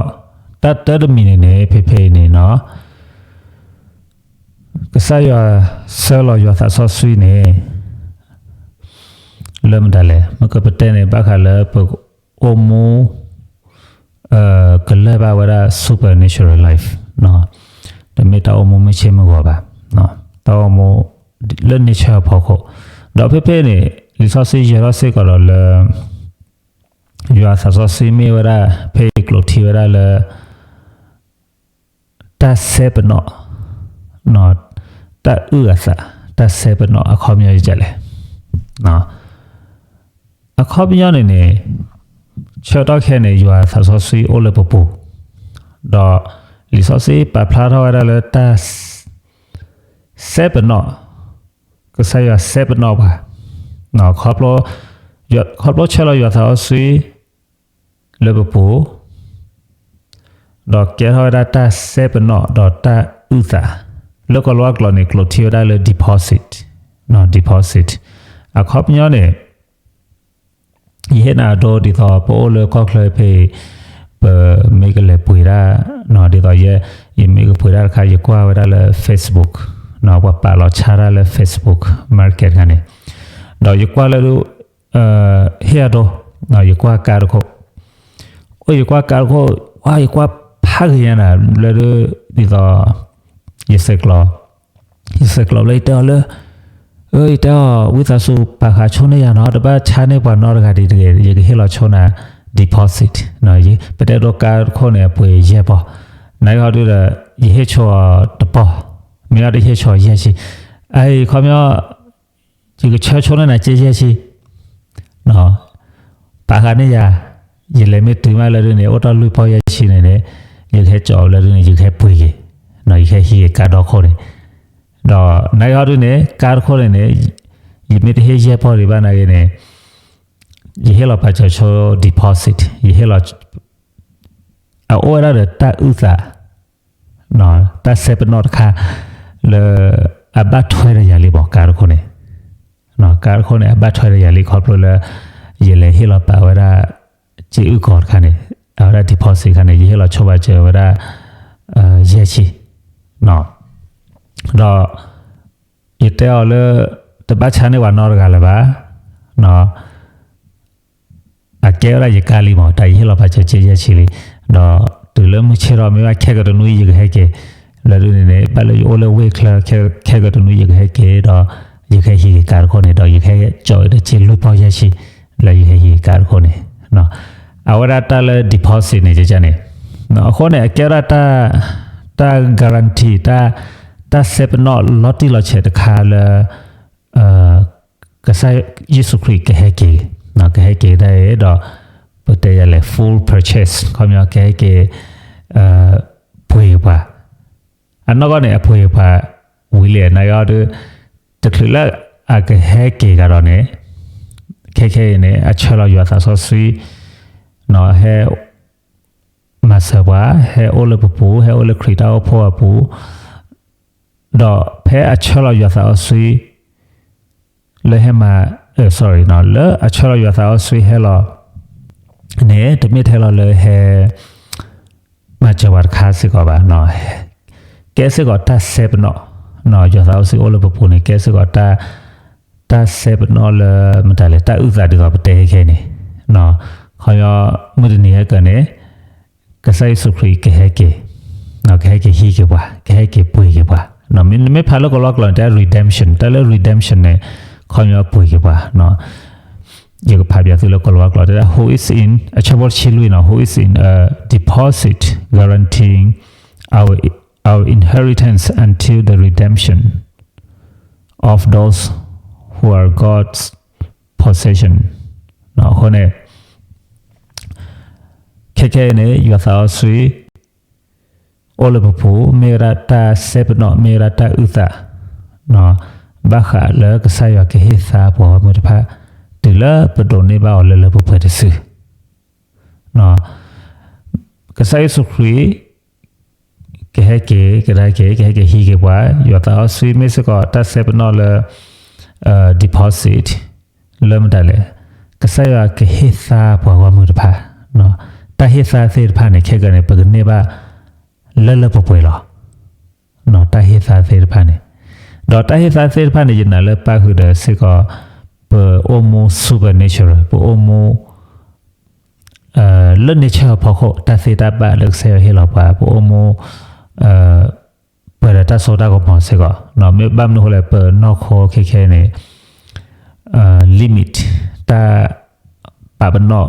တၢ်တၢတမံၤန့ၣ်န့ၣ် ဖဲဖဲအံၤန့ၣ်နီၤ ကစၢ်ယွၤဆှၢလီၤယွၤသးစီဆှံန့ၣ် လၢမတၤလဲၣ် မ့ၢ်ကပတဲန့ၣ် ဘၣ်ဃးလၢပအိၣ်မူ ကလၢၢ်ဘၣ်ဝဲဒၣ် supernatural life တမ့ၢ်တၢ်အိၣ်မူမုၢ်ဆ့ၣ်မုၢ်ဂီၤဘၣ်, တၢ်အိၣ်မူလၢ nature အဖီခိၣ်, ဒီးဖဲဖဲန့ၣ် လံာ်စီဆှံယဲၤထီၣ်စ့ၢ်ကီးဒီးလၢ ယွၤသးစီဆှံမ့ၢ်ဝဲဒၣ် ဖဲအံၤကျိာ်ထံဝဲဒၣ်လၢ တၢ်စဲပနီၣ်, တၢ်အုၣ်အသး, တၢ်စဲပနီၣ် အခီပညီဒ်လဲၣ်. အခီပညီန့ၣ်န့ၣ် ဆၢကတီၢ်ခဲအံၤန့ၣ် ယွၤသးစီဆှံအိၣ်လၢပပူၤ, ဒီးလံာ်စီဆှံပာ်ဖျါထီၣ်ဝဲဒၣ်လၢတၢ် စဲပနီၣ်, ကစၢ်ယွၤစဲပနီၣ်ပှၤ, ခီဖျိဆှၢလီၤယွၤသးစီဆှံလၢပပူၤ, ဒီးကဲထီၣ်ဝဲဒၣ်တၢ်စဲပနီၣ်ဒီးတၢ်အုၣ်သး, လၢကီၢ်လၤဝါကျိာ်န့ၣ် ကျိာ်ထံဝဲဒၣ်လၢ deposit, deposit, အခီပညီန့ၣ် ယဟ့ၣ်နၤအဒိဒ်သိး ပအိၣ်လၢကီၢ်ချၢဖဲအံၤ ပမ့ၢ်ကလဲၤပှ့ၤတၢ်, ဒ်သိးယဲ ယမ့ၢ်ကပှ့ၤတၢ်တခါ ယကွၢ်ဝဲဒၣ်လၢ Facebook, ပှၤပာ်လီၤဆါတၢ်လၢ Facebook Market တခါန့ၣ်, ဒီးယကွၢ်လၢဒုး ဟ့ၣ်အဒိ, ယကွၢ်ကါတခိၣ်, အိၣ်ယကွၢ်ကါတခိၣ်, ဝါ ယကွၢ်ဖးဂ့ၤညါနၤ လၢဒုး ဒ်သိး ယဆဲးကျိး ယဆဲးကျိးလၢယတဲအီၤလၢ ယတဲအီၤ ဝံသးစူၤ ပာ်ဃာ်ဆိန့ၢ်ယၤနီၤ, တဘၣ်ဆါန့ၢ်ပှၤနီတဂၤဒံးတဂ့ၤ, ယကဟ့ၣ်လီၤဆိနၤ deposit, ပတဲဒိကါတခိၣ်န့ၣ် အပှ့ၤယဲၢ်ပီၢ်, နာ်က့ဟီဒုဒီး ယဟ့ၣ်ဆိအီၤတပီၢ်, မ့ၢ်အီၤတဟ့ၣ်ဆိအီၤယဲၢ်ဆံ, အအံၤခီပညီ ယကဆၢဆိန့ၢ်နၤက့ယဲၢ်ဆံ ပာ်ဃာ်န့ၢ်ယၤ, ယလဲၤမ့ၢ်တုၤမးလၢဒုန့ၣ် အိၣ်တ့ၢ်လွံၢ်ပီၢ်ယဲၢ်ဆံန့ၣ်န့ၣ်, ယကဟဲကၠီလၢဒုန့ၣ် ယကဟဲပှ့ၤက့ၤ, ယကဟဲဟံးက့ၤကါဒီခိၣ်န့ၣ်, ဒီးနာ်က့ဟီဒုန့ၣ် ကါတခိၣ်န့ၣ်န့ၣ် ယမ့ၢ်တဟ့ၣ်ယဲၢ်ပီၢ်ဒံးဘၣ်နာ်က့န့ၣ် ယဟ့ၣ်လီၤပာ်စၢၤဆိ deposit ယဟ့ၣ်လီၤ အအိၣ်ဝဲဒၣ်ဒီးတၢ်အုၣ်သး တၢ်စဲပနီၣ်တခါ လၢအဘၣ်ထွဲဒီးယၤလံမး ကါတခိၣ်န့ၣ်, ကါတခိၣ်န့ၣ် အဘၣ်ထွဲဒီးယၤလံခီဖျိလၢ ယလဲၤဟ့ၣ်လီၤပာ်ဝဲဒၣ် စ့အုၣ်ကီၤတခါန့ၣ် အဝဲဒၣ် deposit တခါန့ၣ် ယဟ့ၣ်လီၤဆိပာ်စၢၤဝဲဒၣ် ယဲၢ်ဆံ ဒီး ယတဲအီၤလၢ တဘၣ်ဆါန့ၢ်ပှၤနီတဂၤလၢၤဘၣ်, အကဲဝဲဒၣ်ယကါလံမး တၢ်ယဟ့ၣ်လီၤပာ်စၢၤစ့ယဲၢ်ဆံလံ, ဒီးတုၤလၢမုၢ်ဆ့ၣ်ထီၣ်မ့ၢ်ဘၣ်ခဲကတနွံယကဟဲက့ၤ, လၢဒ်န့ၣ်န့ၣ် ဘၣ်လၢယအိၣ်လၢဝ့ၢ်ချၢ ခဲကတနွံယကဟဲက့ၤဒီး ယကဟဲဟံးက့ၤကါတခိၣ်န့ၣ် ဒီးယကဟဲကၠီၣ်အီၤဒီးစ့လွံၢ်ပီၢ်ယဲၢ်ဆံ လၢယကဟဲဟံးက့ၤကါတခိၣ်န့ၣ်, အဝဲဒၣ်တၢ်လၢ deposit န့ၣ်န့ၣ်, အဃိန့ၣ် အကဲဝဲဒၣ် တၢ် guarantee တၢ်စဲပနီၣ်လီၤတံၢ်လီၤဆဲးတခါလၢ ကစၢ်ယ့ၣ်ၡူးခရံာ်ကဟဲက့ၤ, ကဟဲက့ၤဒၣ်အံၤဒီး ပတဲယၤလဲၣ် full purchase ခီပညီ ကဟဲက့ၤ ပှ့ၤက့ၤပှၤ, အနီၢ်ကီၢ်န့ၣ် အပှ့ၤက့ၤပှၤဝံၤလံ နာ်က့အီၤဒီး တချုးလၢအကဟဲက့ၤကဒီးန့ၣ် ခဲခဲအံၤန့ၣ် အဆှၢလီၤယွၤသးစီဆှံ ဟဲ မၤစၢၤပှၤ ဟဲအိၣ်လၢပပူၤ ဟဲအိၣ်လၢခရံာ်တၢ်အိၣ်ဖှိၣ်အပူၤ, ဒီးဖဲအဆှၢလီၤယွၤသးစီဆှံ လၢဟဲမၤ, sorry လၢအဆှၢလီၤယွၤသးစီဆှံဟဲလီၤ န့ၣ် တမ့ၢ်ထဲလီၤလၢဟဲ မၤစၢၤပှၤတခါစ့ၢ်ကီးဘၣ်, ကဲစ့ၢ်ကီးတၢ်စဲပနီၣ်, ယွၤသးစီဆှံအိၣ်လၢပပူၤန့ၣ် ကဲစ့ၢ်ကီး တၢ်စဲပနီၣ်လၢမတၤလဲၣ် တၢ်အုၣ်သးဒ်သိးပတဲခဲအံၤန့ၣ်, ခီ မုၢ်တနံၤဟဲကၢန့ၣ် ကစၢ်ယ့ၣ်ၡူးခရံာ်ကဟဲက့ၤ, ကဟဲက့ၤဟံးက့ၤပှၤ ကဟဲက့ၤပှ့ၤက့ၤပှၤ, မ့မ့ၢ်ဖးလၢကလံးဝါကျိာ်န့ၣ် တဲ redemption တၢ်လၢ redemption န့ၣ် ခီပညီပှ့ၤက့ၤပှၤ, ယကဖးပၠးသုလၢကလံးဝါကျိာ် တဲဒၣ် who is in အဆၢဖိတဆံလွံၢ်န့ၣ် who is in a deposit guaranteeing our our inheritance until the redemption of those who are God's possession အဃိန့ၣ် ခဲခဲအံၤန့ၣ် ယွၤသးစီဆှံ အိၣ်လၢပပူၤ မ့ၢ်ဝဲဒၣ်တၢ်စဲပနီၣ် မ့ၢ်ဝဲဒၣ်တၢ်အုၣ်သး ဘၣ်ဃးလၢကစၢ်ယွၤကဟ့ၣ်သါပှၤဂီၢ်မုၢ်တဖၣ် တုၤလၢပဒိးန့ၢ်ဘၣ်အီၤလၢလၢပှဲၤပှဲၤတစု ကစၢ်ယ့ၣ်ၡူးခရံာ် ကဟဲက့ၤ ကဒါက့ၤ ကဟဲက့ၤဟံးက့ၤပှၤ ယွၤသးစီဆှံမ့ၢ်စ့ၢ်ကီးတၢ်စဲပနီၣ်လၢ deposit လၢမတၤလဲၣ် ကစၢ်ယွၤကဟ့ၣ်သါပှၤဂီၢ်မုၢ်တဖၣ် တၢ်ဟ့ၣ်သါသ့ၣ်တဖၣ်န့ၣ် ခဲကနံၣ်န့ၣ် ပကန့ၢ်ဘၣ်လၢလၢပှဲၤပှဲၤလီၤ. တၢ်ဟ့ၣ်သါသ့ၣ်တဖၣ်န့ၣ် ဒီးတၢ်ဟ့ၣ်သါသ့ၣ်တဖၣ်န့ၣ် ယနာ်လၢပၣ်ဃုာ်ဒီးစ့ၢ်ကီး ပအိၣ်မူ supernatural ပအိၣ်မူ လၢ nature အဖီခိၣ် တၢ်သ့တၢ်ဘၣ်လၢကစၢ်ယွၤဟ့ၣ်လီၤပှၤ ပအိၣ်မူ ပှဲၤဒီးတၢ်စိတၢ်ကမီၤစ့ၢ်ကီး မ့ၢ်ဘၣ်မနုၤအဃိလဲၣ် ပနီၢ်ခိခဲခဲန့ၣ် limit တၢ်ပာ်ပနီၣ်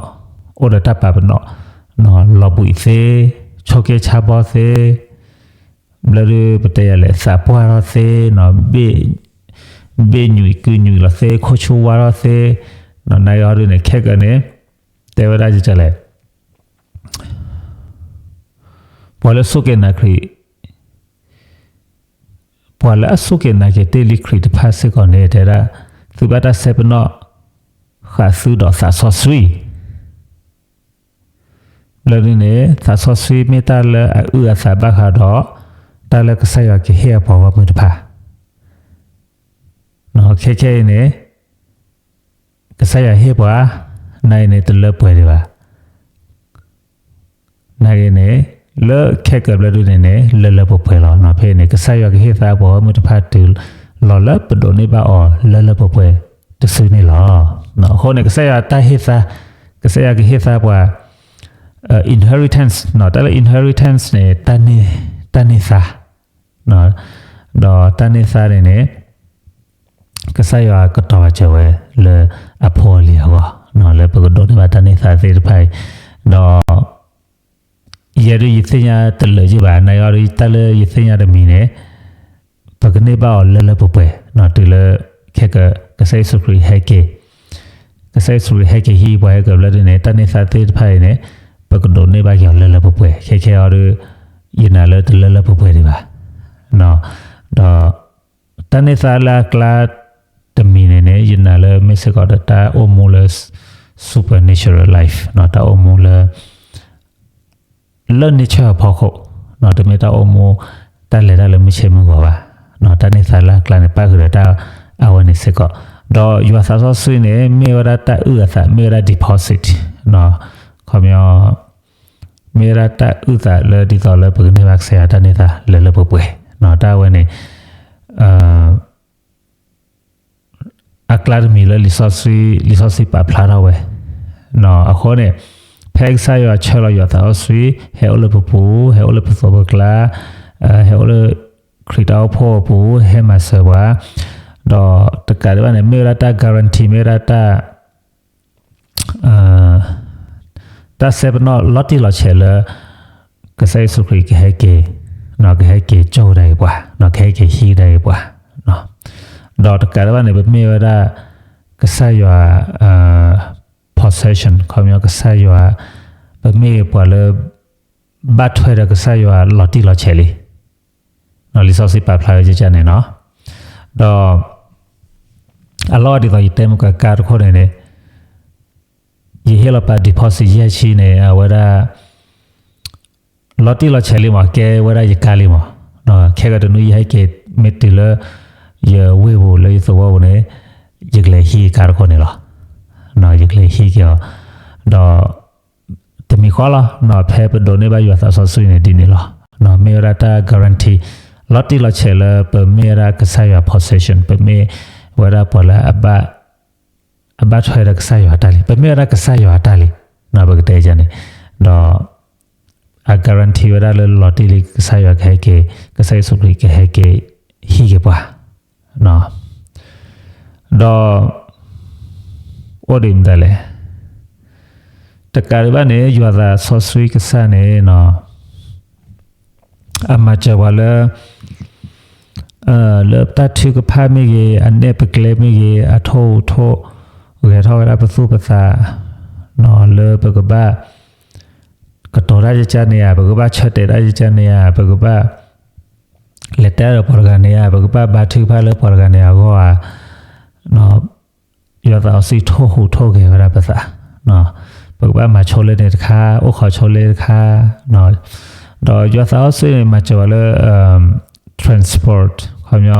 အိၣ်ဒီးတၢ်ပာ်ပနီၣ် လီၤဘှံးသ့ ဆိးက့ဆါဘီသ့ ဘျီဒုးပတဲယၤလဲၣ် သးပှၢ်ထီၣ်သ့ ဘ့ၣ်ညွံးကုညွံးလီၤသ့ ခိၣ်ဆူဝါထီၣ်သ့ နာ်က့အီၤဒုးန့ၣ် ခဲကနံၣ်န့ၣ် တဲဝဲဒၣ်လဲၣ် ပှၤလၢအစူၢ်က့ၤနာ်ခရံာ် ပှၤလၢအစူၢ်က့ၤနာ်က့ၤတ့ၢ်လံခရံာ်တဖၣ်စ့ၢ်ကီးန့ၣ် တဲဒၣ် သုဘၣ်တၢ်စဲပနီၣ် ဃးသုဒီးသးစီဆှံ ဘျီဒုးန့ၣ် သးစီဆှံမ့ၢ်တၢ်လၢအအုၣ်အသးဘၣ်ဃးဒီး တၢ်လၢကစၢ်ယွၤကဟ့ၣ်အပှၤဂီၢ်မုၢ်တဖၣ် ခဲခဲအံၤန့ၣ် ကစၢ်ယွၤဟ့ၣ်ပှၤ နာ်က့န့ၣ် တလၢပှဲၤဒံးဘၣ် နာ်က့န့ၣ် လၢခဲကၢၤဘျီဒုးန့ၣ်န့ၣ် လၢလၢပှဲၤပှဲၤလီၤ. ဖဲန့ၣ် ကစၢ်ယွၤကဟ့ၣ်သါပှၤဂီၢ်မုၢ်တဖၣ်တုၤလီၤလၢပဒိးန့ၢ်ဘၣ်အီၤ လၢလၢပှဲၤပှဲၤတစုန့ၣ်လီၤ. အဃိန့ၣ် ကစၢ်ယွၤတၢ်ဟ့ၣ်သါ ကစၢ်ယွၤကဟ့ၣ်သါပှၤ inheritance တၢ်လၢ inheritance န့ၣ် တၢ်န့ၢ်သါ ဒီးတၢ်န့ၢ်သါန့ၣ်န့ၣ် ကစၢ်ယွၤကတီၤပာ်စၢၤဝဲလၢအဖိအလံၤအဂီၢ် လၢပကဒိးန့ၢ်ဘၣ်တၢ်န့ၢ်သါသ့ၣ်တဖၣ်အံၤ ဒီး ယဲဒုးယသ့ၣ်ညါတလၢာ်ယံၢ်ဘၣ် နာ်က့အီၤဒုး တၢ်လၢယသ့ၣ်ညါတမံၤန့ၣ် ပကန့ၢ်ဘၣ်အီၤလၢလၢပှဲၤပှဲၤ တုၤလၢခဲကၢၤ ကစၢ်ယ့ၣ်ၡူးခရံာ်ဟဲက့ၤ ကစၢ်ယ့ၣ်ၡူးခရံာ်ဟဲက့ၤဟံးပှၤဟဲကၢၤဘျီဒုးန့ၣ် တၢ်န့ၢ်သါသ့ၣ်တဖၣ်အံၤန့ၣ် ပကဒိးန့ၢ်ဘၣ်က့ၤအီၤလၢလၢပှဲၤပှဲၤ ခဲခဲအံၤဒုး ယနာ်လၢတလၢလၢပှဲၤပှဲၤဒံးဘၣ် ဒီးတၢ်န့ၢ်သါလၢအကျါတမံၤန့ၣ်န့ၣ် ယနာ်လၢမ့ၢ်စ့ၢ်ကီးဒီးတၢ်အိၣ်မူလၢ supernatural life တၢ်အိၣ်မူလၢ လၢ nature အဖီခိၣ်, တမ့ၢ်တၢ်အိၣ်မူ တၢ်လဲၤတၢ်လၢမုၢ်ဆ့မုၢ်ဂီၤဘၣ်. တၢ်န့ၢ်သါလၢအကျါန့ၣ် ပၣ်ဃုာ်ဒီးတၢ်အဝဲန့ၣ်စ့ၢ်ကီး, ဒီးယွၤသးစီဆှံန့ၣ် မ့ၢ်ဝဲဒၣ်တၢ်အုၣ်အသး မ့ၢ်ဝဲဒၣ် deposit ခီပညီ မ့ၢ်ဝဲဒၣ်တၢ်အုၣ်သးလၢဒ်သိးလၢပကန့ၢ်ဘၣ်ကစၢ်ယွၤတၢ်န့ၢ်သါ လၢလၢပှဲၤပှဲၤ, တၢ်ဝဲန့ၣ် အကျါတမံၤလၢလံာ်စီဆှံ လံာ်စီဆှံပာ်ဖျါထီၣ်ဝဲ, အဃိန့ၣ် ဖဲကစၢ်ယွၤဆှၢလီၤယွၤသးစီဆှံ ဟဲအိၣ်လၢပပူၤ, ဟဲအိၣ်လၢပသိးပကျါ, ဟဲအိၣ်လၢ ခရံာ်တၢ်အိၣ်ဖှိၣ်အပူၤ ဟဲမၤစၢၤပှၤ, ဒီးတကးဒံးဘၣ်န့ၣ် မ့ၢ်ဝဲဒၣ်တၢ် guarantee မ့ၢ်ဝဲဒၣ်တၢ် တၢ်စဲပနီၣ်လီၤတံၢ်လီၤဆဲးလၢ ကစၢ်ယ့ၣ်ၡူးခရံာ်ကဟဲက့ၤ, ကဟဲက့ၤကၠိၣ်ကဒါက့ၤပှၤ, ကဟဲက့ၤဟံးကဒါက့ၤပှၤ, ဒီးတကးဒံးဘၣ်န့ၣ် ပမ့ၢ်ဝဲဒၣ် ကစၢ်ယွၤ possession ခီပညီကစၢ်ယွၤ ပမ့ၢ်ပှၤလၢ ဘၣ်ထွဲဒီးကစၢ်ယွၤလီၤတံၢ်လီၤဆဲးလံ, လံာ်စီဆှံပာ်ဖျါဝဲကန့ၣ်နီၤ, ဒီး အလီၢ်ဒ်သိးယတဲမုၢ်ကကါတခိၣ်န့ၣ်န့ၣ် ယဟ့ၣ်လီၤပာ် deposit ယဲၢ်ဆံန့ၣ် အဝဲဒၣ် လီၤတံၢ်လီၤဆဲးလံမး ကဲဝဲဒၣ်ယကါလံမး, ခဲကတနွံယဟဲက့ၤ မ့ၢ်တုၤလၢ ယဝ့ၢ်ပူၤလၢယသဝီပူၤန့ၣ် ယကလဲၤဟံးယကါတခိၣ်န့ၣ်လီၤ, ယကလဲၤဟံးက့ၤအီၤ, ဒီး တမံၤဃီလီၤ, ဖဲပဒိးန့ၢ်ဘၣ်ယွၤသးစီဆှံန့ၣ်ဒ်န့ၣ်လီၤ, မ့ၢ်ဝဲဒၣ်တၢ် guarantee လီၤတံၢ်လီၤဆဲးလၢပမ့ၢ်ဝဲဒၣ်ကစၢ်ယွၤ possession ပမ့ၢ်ဝဲဒၣ်ပှၤလၢ အဘၣ်ထွဲဒီးကစၢ်ယွၤအတၢ်လံ, ပမ့ၢ်ဝဲဒၣ်ကစၢ်ယွၤအတၢ်လံ, ပကတဲန့ၣ်, ဒီး အ guarantee ဝဲဒၣ်လၢလီၤတံၢ်လံ ကစၢ်ယွၤကဟဲက့ၤ, ကစၢ်ယ့ၣ်ၡူးခရံာ်ကဟဲက့ၤ ဟံးက့ၤပှၤ ဒီး အိၣ်ဒံးမတၤလဲၣ်, တကးဒံးဘၣ်န့ၣ် ယွၤသးစီဆှံကစၢ်န့ၣ် အမၤစၢၤပှၤလၢ လၢတၢ်ထုကဖၣ်မ့ၢ်ဂ့ၤ, အနဲၣ်ပကျဲမ့ၢ်ဂ့ၤ, အထိၣ်ဟူးထိၣ်ဂဲၤထီၣ်ဝဲဒၣ်ပသူၣ်ပသး, လၢပကဘၣ် ကတိၤတၢ်ယကန့ၣ်ဧါ, ပကဘၣ်ဆၢတဲာ်တၢ်ယကန့ၣ်ဧါ, ပကဘၣ် လဲၤတဲဒီးပှၤတဂၤန့ၣ်ဧါ, ပကဘၣ်ဘါထုကဖၣ်လၢပှၤတဂၤန့ၣ်အဂီၢ်ဧါ, ယွၤသးစီဆှံထိၣ်ဟူးထိၣ်ဂဲၤဝဲဒၣ်ပသး, ပကဘၣ်မၤဆိလၢန့ၣ်တခါ, အိၣ်ခိးဆိလၢတခါ, ဒီးယွၤသးစီဆှံန့ၣ် မၤစၢၤဝဲလၢ transport ခီပညီ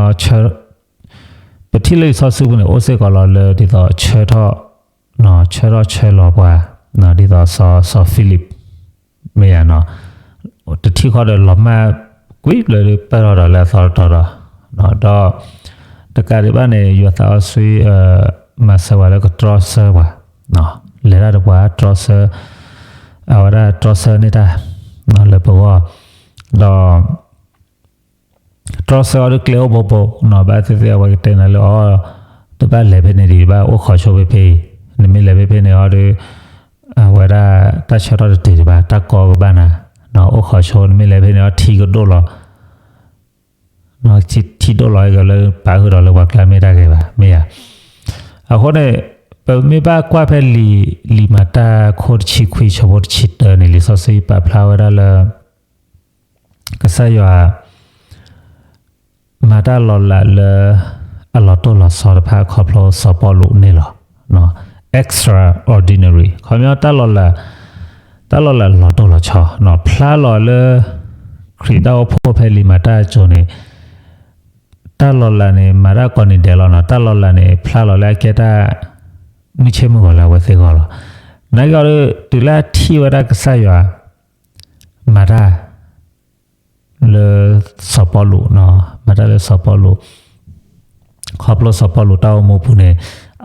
ပထံၣ်လၢလံာ်စီဆှံပူၤန့ၣ် အိၣ်စ့ၢ်ကီးလီၤလၢဒ်သိးဆၢထီၣ်, ဆၢထီၣ်ဆၢလီၤပှၤ, ဒ်သိးစီၤ စီၤဖံလံး မ့ၢ်ဧါနီၤ, တထံၣ်ဃီဒီးလီၤမၢ်ကွံာ်ဘျၢဒုး ပၢၢ်ထီၣ်ဒီးလၢအသီတတီၤဒီး, ဒီး တကးဒံးဘၣ်န့ၣ် ယွၤသးစီဆှံ မၤစၢၤပှၤလၢကတြီဆၢပှၤ, လဲၤတၢ်ဒီးပှၤတြီဆၢ, အဝဲဒၣ်တြီဆၢန့ၢ်တၢ် လၢပဂီၢ်, ဒီး တြီဆၢအီၤဒီးကျဲအိၣ်ဘိဘိ, ဘၣ်သ့ၣ်သ့ၣ်အဝဲကတဲနၤလၢအီၤ, တဘၣ်လဲၤဖဲန့ၣ်ဒံးဘၣ်, အိၣ်ခိးဆိဖဲဖဲအံၤ, နမ့ၢ်လဲၤဖဲဖဲန့ၣ်အီၤဒီး အဝဲဒၣ်တၢ်ဆၢထီၣ်တတုၤဒံးဘၣ်, တၢ်ကီကဘၣ်နၤ, အိၣ်ခိးဆိ နမ့ၢ်လဲၤဖဲန့ၣ်အီၤထံကဒိၣ်လီၤ, ထံဒိၣ်လီၤအကလၢပာ်ဃုာ်ဒီးလၢပှၤကျါမ့ၢ်တၢ်ဂ့ၤဘၣ်, မ့ၢ်ဧါ. အဃိန့ၣ် ပမ့ၢ်ဘၣ်ကွၢ်ဖဲလံာ်, လံာ်မၤတၢ်ခိၣ်တဆံခွံဆၢဖိတဆံတၢန့ၣ် လံာ်စီဆှံပာ်ဖျါဝဲဒၣ်လၢ ကစၢ်ယွၤ မၤတၢ်လီၤလးလၢ အလီၤတိၢ်လီၤဆီတဖၣ် ခီဖျိစီၤပီလူးန့ၣ်လီၤ. extraordinary ခီပညီ တၢ်လီၤလးလီၤတိၢ်လီၤဆီ, ဖျါလီၤလၢ ခရံာ်တၢ်အိၣ်ဖှိၣ်ဖဲလံာ်မၤတၢ်အစိၤန့ၣ် တၢ်လီၤလးန့ၣ် မၤတၢ်ကိးနံၤဒဲးလီၤနီၤ, တၢ်လီၤလးန့ၣ် ဖျါလီၤလၢအကဲတၢ် မုၢ်ဆ့ၣ်မုၢ်ဂီၤလၢအဝဲသ့ၣ်အဂီၢ်လီၤ. နာ်က့အီၤဒီး တုၤလၢအထံၣ်ဝဲဒၣ်ကစၢ်ယွၤ မၤတၢ် လၢစီၤပီလူး, မၤတၢ်လၢစီၤပီလူး, ခီဖျိစီၤပီလူးတၢ်အိၣ်မူပူၤန့ၣ်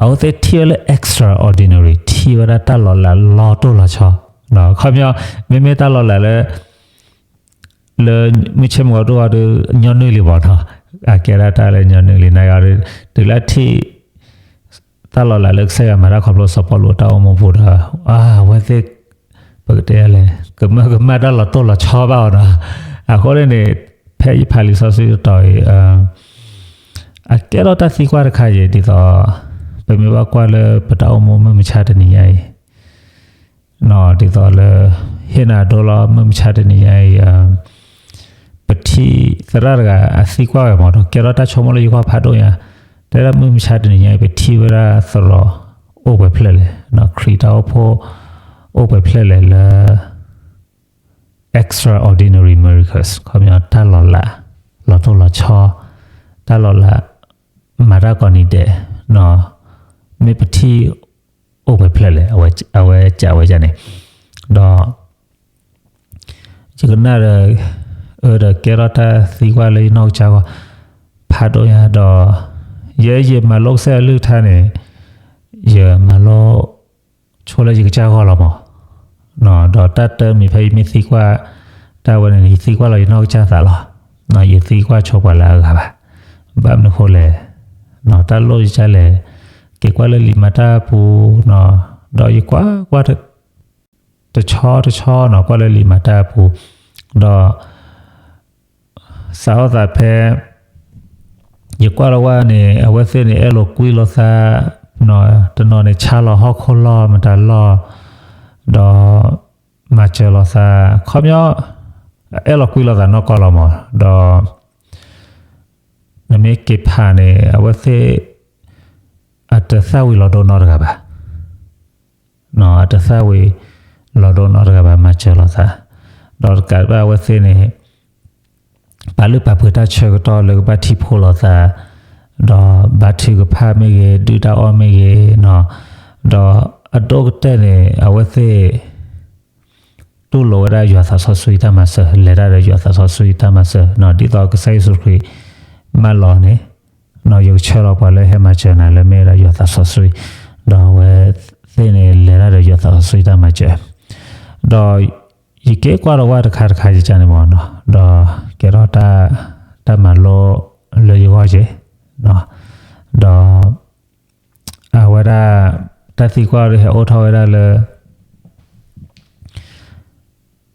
အဝဲသ့ၣ်ထံၣ်ဝဲလၢ extraordinary ထံၣ်ဝဲဒၣ်တၢ်လီၤလးလီၤတိၢ်လီၤဆီ, ခီပညီ မ့မ့ၢ်တၢ်လီၤလးလၢ လၢမုၢ်ဆ့ၣ်မုၢ်ဂီၤဒိၣ်အီၤဒီး ညီနုၢ်လံဘၣ်နီၤ, အကဲဒၣ်တၢ်လၢညီနုၢ်လံ နာ်က့အီၤဒီး တုၤလၢအထံၣ် တၢ်လီၤလးလၢကစၢ်ယွၤမၤတၢ်ခီဖျိစီၤပီလူးတၢ်အိၣ်မူပူၤဒီး အဝဲသ့ၣ် ပကတဲလဲၣ် ကမၢကမၣ်တၢ်လီၤတိၢ်လီၤဆီဘၣ်အီၤနီၤ. အဃိန့ၣ်န့ၣ် ဖဲယဖးလံာ်စီဆှံတတီၤအံၤ အကဲထီၣ်တၢ်သံကွၢ်တခါအံၤ ဒ်သိး ပမ့ၢ်ဘၣ်ကွၢ်လၢပတၢ်အိၣ်မူမုၢ်မဆါတနံၤညါအံၤ ဒ်သိးလၢ ဟ့ၣ်နၤဒိလီၤမုၢ်မဆါတနံၤညါအံၤ ပ ပထံၣ်သရၣ်တဂၤအသံကွၢ်ဝဲမး ဒီးကဲထီၣ်တၢ်ဆိကမိၣ်လၢယဂီၢ်ဖးဒိၣ်ညါ, တဲဒၣ်မုၢ်မဆါတနံၤညါအံၤ ပထံၣ်ဝဲဒၣ်သရိာ်အိၣ်ပှဲၤဖျၢၣ်လဲၣ်, ခရံာ်တၢ်အိၣ်ဖှိၣ် အိၣ်ပှဲၤဖျၢၣ်လဲၣ်လၢ extraordinary miracles ခီပညီတၢ်လီၤလး လီၤတိၢ်လီၤဆီ တၢ်လီၤလး မၤတၢ်ကိးနံၤဒဲး, မ့ၢ်ပထံၣ်အိၣ်ပှဲၤဖျၢၣ်လဲၣ်, အဝဲစံးဝဲဒ်န့ၣ်, ဒီး ယကနၣ်ဒီး အၢဒီးကဲထီၣ်တၢ်သံကွၢ်လၢယနီၢ်ကစၢ်ဂီၢ် ဖးဒိၣ်ညါဒီး ယဲယမၤလိကစၢ်ယွၤအကလုၢ်ကထါန့ၣ် ယမၤလိဆိလၢယကစၢ်ဂီၢ်လီၤမး, ဒီးတၢ်တမံၤဖဲယမ့ၢ်သံကွၢ်တၢ်ဝဲန့ၣ် ယသံကွၢ်လီၤယနီၢ်ကစၢ်သးလီၤ, ယသံကွၢ်ဆိပှၤလၢအဂၤဘၣ်, ဘၣ်မနုၤဃိလဲၣ်, တၢ်လိၣ်ယကလဲၣ်, က့ၤကွၢ်လၢလံာ်မၤတၢ်အပူၤ, ဒီးယကွၢ်ကွၢ် တဆီတဆီနီၤ ကွၢ်လၢလံာ်မၤတၢ်အပူၤ, ဒီး စးထီၣ်သးဖဲ ယကွၢ်လီၤဝဲန့ၣ် အဝဲသ့ၣ်န့ၣ် အဲၣ်လိာ်ကွံလိာ်သး, တနီၤန့ၣ် ဆါလီၤဟီၣ်ခိၣ်လီၢ်မတၤလီၢ်, ဒီး မၤစၢၤလိာ်သး, ခီပညီ အဲၣ်လိာ်ကွံလိာ်သးနီၢ်ကီၢ်လီၤမး, ဒီး နမ့ၢ်က့ၤဖးန့ၣ် အဝဲသ့ၣ် အတသၣ်ဝံၤလီၤဒိနီတဂၤဘၣ် အတသၣ်ဝံၤလီၤဒိနီတဂၤဘၣ် မၤစၢၤလိာ်သး, ဒီးတကးဘၣ်အဝဲသ့ၣ်န့ၣ် ပာ်လုၢ်ပာ်ပှ့ၤတၢ်ဆၢကတီၢ်လၢကဘၣ်ထံၣ်ဖိလိာ်သး, ဒီးဘါထုကဖၣ်မ့ၢ်ဂ့ၤ, ဒုၣ်တၢ်အီၣ်မ့ၢ်ဂ့ၤ, ဒီးအဒိၣ်ကတၢၢ်န့ၣ် အဝဲသ့ၣ် တူၢ်လိာ်ဝဲဒၣ်ယွၤသးစီဆှံတၢ်မၤစၢၤ, လဲၤတၢ်ဒီးယွၤသးစီဆှံတၢ်မၤစၢၤ, ဒ်သိးကစၢ်ယ့ၣ်ၡူးခရံာ်မၢလီၤန့ၣ်, ယကဆှၢလီၤပှၤလၢဟဲမၤစၢၤနၤလၢမ့ၢ်ဝဲဒၣ်ယွၤသးစီဆှံ, ဒီးအဝဲသ့ၣ်န့ၣ်လဲၤတၢ်ဒီးယွၤသးစီဆှံတၢ်မၤစၢၤ, ဒီးယက့ၤကွၢ်ဒီးဝဲတခါတခါယကန့ၣ်မးနီၤ, ဒီးကဲထီၣ်တၢ်မၤလိလၢယဂီၢ်က့ၤ, ဒီး အဝဲဒၣ် တၢ်သံကွၢ်ဒီးဟဲအိၣ်ထီၣ်ဝဲဒၣ်လၢ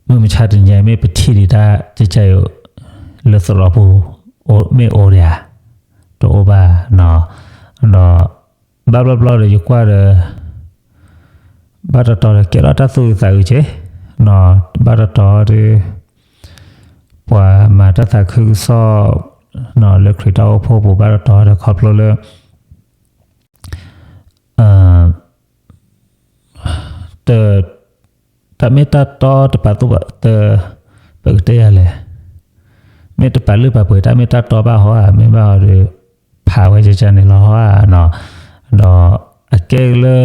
မုၢ်မဆါတနံၤညါအံၤ မ့ၢ်ပထံၣ်ဒံးတၢ်ကကဲအံၤ လၢသရိာ်ပူၤ မ့ၢ်အိၣ်ဒံးဧါ, တအိၣ်ဘၣ်နီၤ, ဒီး ဘၣ်ဘျီဘျီဒီးယကွၢ်ဒီး ဘၣ်တတီၤဒီးကဲထီၣ်တၢ်သူၣ်အုးသးအုးက့ၤ, ဘၣ်တတီၤဒီး ပှၤမၤတၢ်သးခုကစီၣ် လၢခရံာ်တၢ်အိၣ်ဖှိၣ်ပူၤ ဘၣ်တတီၤဒီးခီဖျိလၢ တ တၢ်မ့ၢ်တၢ်တီတပာ်သူၣ်ဘၣ် တ ပကတဲယၤလဲၣ်, မ့ၢ်တပာ်လုၢ်ပာ်ပှ့ၤတၢ်မ့ၢ်တၢ်တီဘၣ်ဟီဧါ, မ့ၢ်ဘၣ်ဟီဒီး ဖးဝဲကကန့ၣ်လီၤဟီဧါနီၤ, ဒီးအကဲလၢ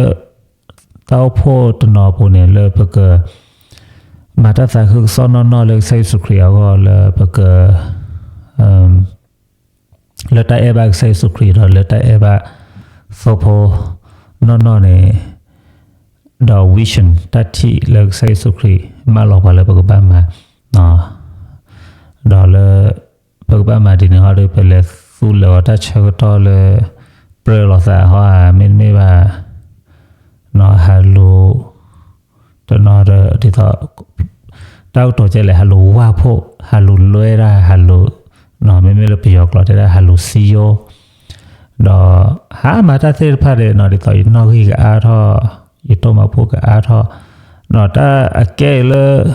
တၢ်အိၣ်ဖှိၣ်တနီၤအပူၤန့ၣ် လၢပက မၤတၢ်သးခုကစီၣ်နီၢ်နီၢ်လၢကစၢ်ယ့ၣ်ၡူးခရံာ်အဂီၢ် လၢပက လၢတၢ်အဲၣ်ဘၣ်ကစၢ်ယ့ၣ်ၡူးခရံာ်ဒီးလၢတၢ်အဲၣ်ဘၣ်သိဖိနီၢ်နီၢ်န့ၣ်, ဒီး vision တၢ်ထံၣ်လၢကစၢ်ယ့ၣ်ၡူးခရံာ်မၢလီၤပှၤလၢပကဘၣ်မၤ, ဒီးလၢ ပကဘၣ်မၤဒ်န့ၣ်ဟီဒီး ပလဲၤသူလၢာ်အီၤတၢ်ဆၢကတီၢ်လၢ ပြၢလိာ်သးဟီဧါ မ့တမ့ၢ်ဘၣ် ဟးလူၤ တနီၤဒီး ဒ်သိး တၢ်ကတိၤကဲလဲၣ် ဟးလူၤဝၢ်ဖှိၣ် ဟးလူၤလွဲတၢ် ဟးလူၤ မ့မ့ၢ်လၢပယီၤကျိာ်တဲဒၣ် ဟးလူၤစံယိ ဒီး ဟးမၤတၢ်သ့ၣ်တဖၣ်ဒီး ဒ်သိးယနီၣ်ဂံၢ်ကအါထီၣ် ယတိၢ်မၤဖိကအါထီၣ် ဒီးတၢ်အကဲလၢ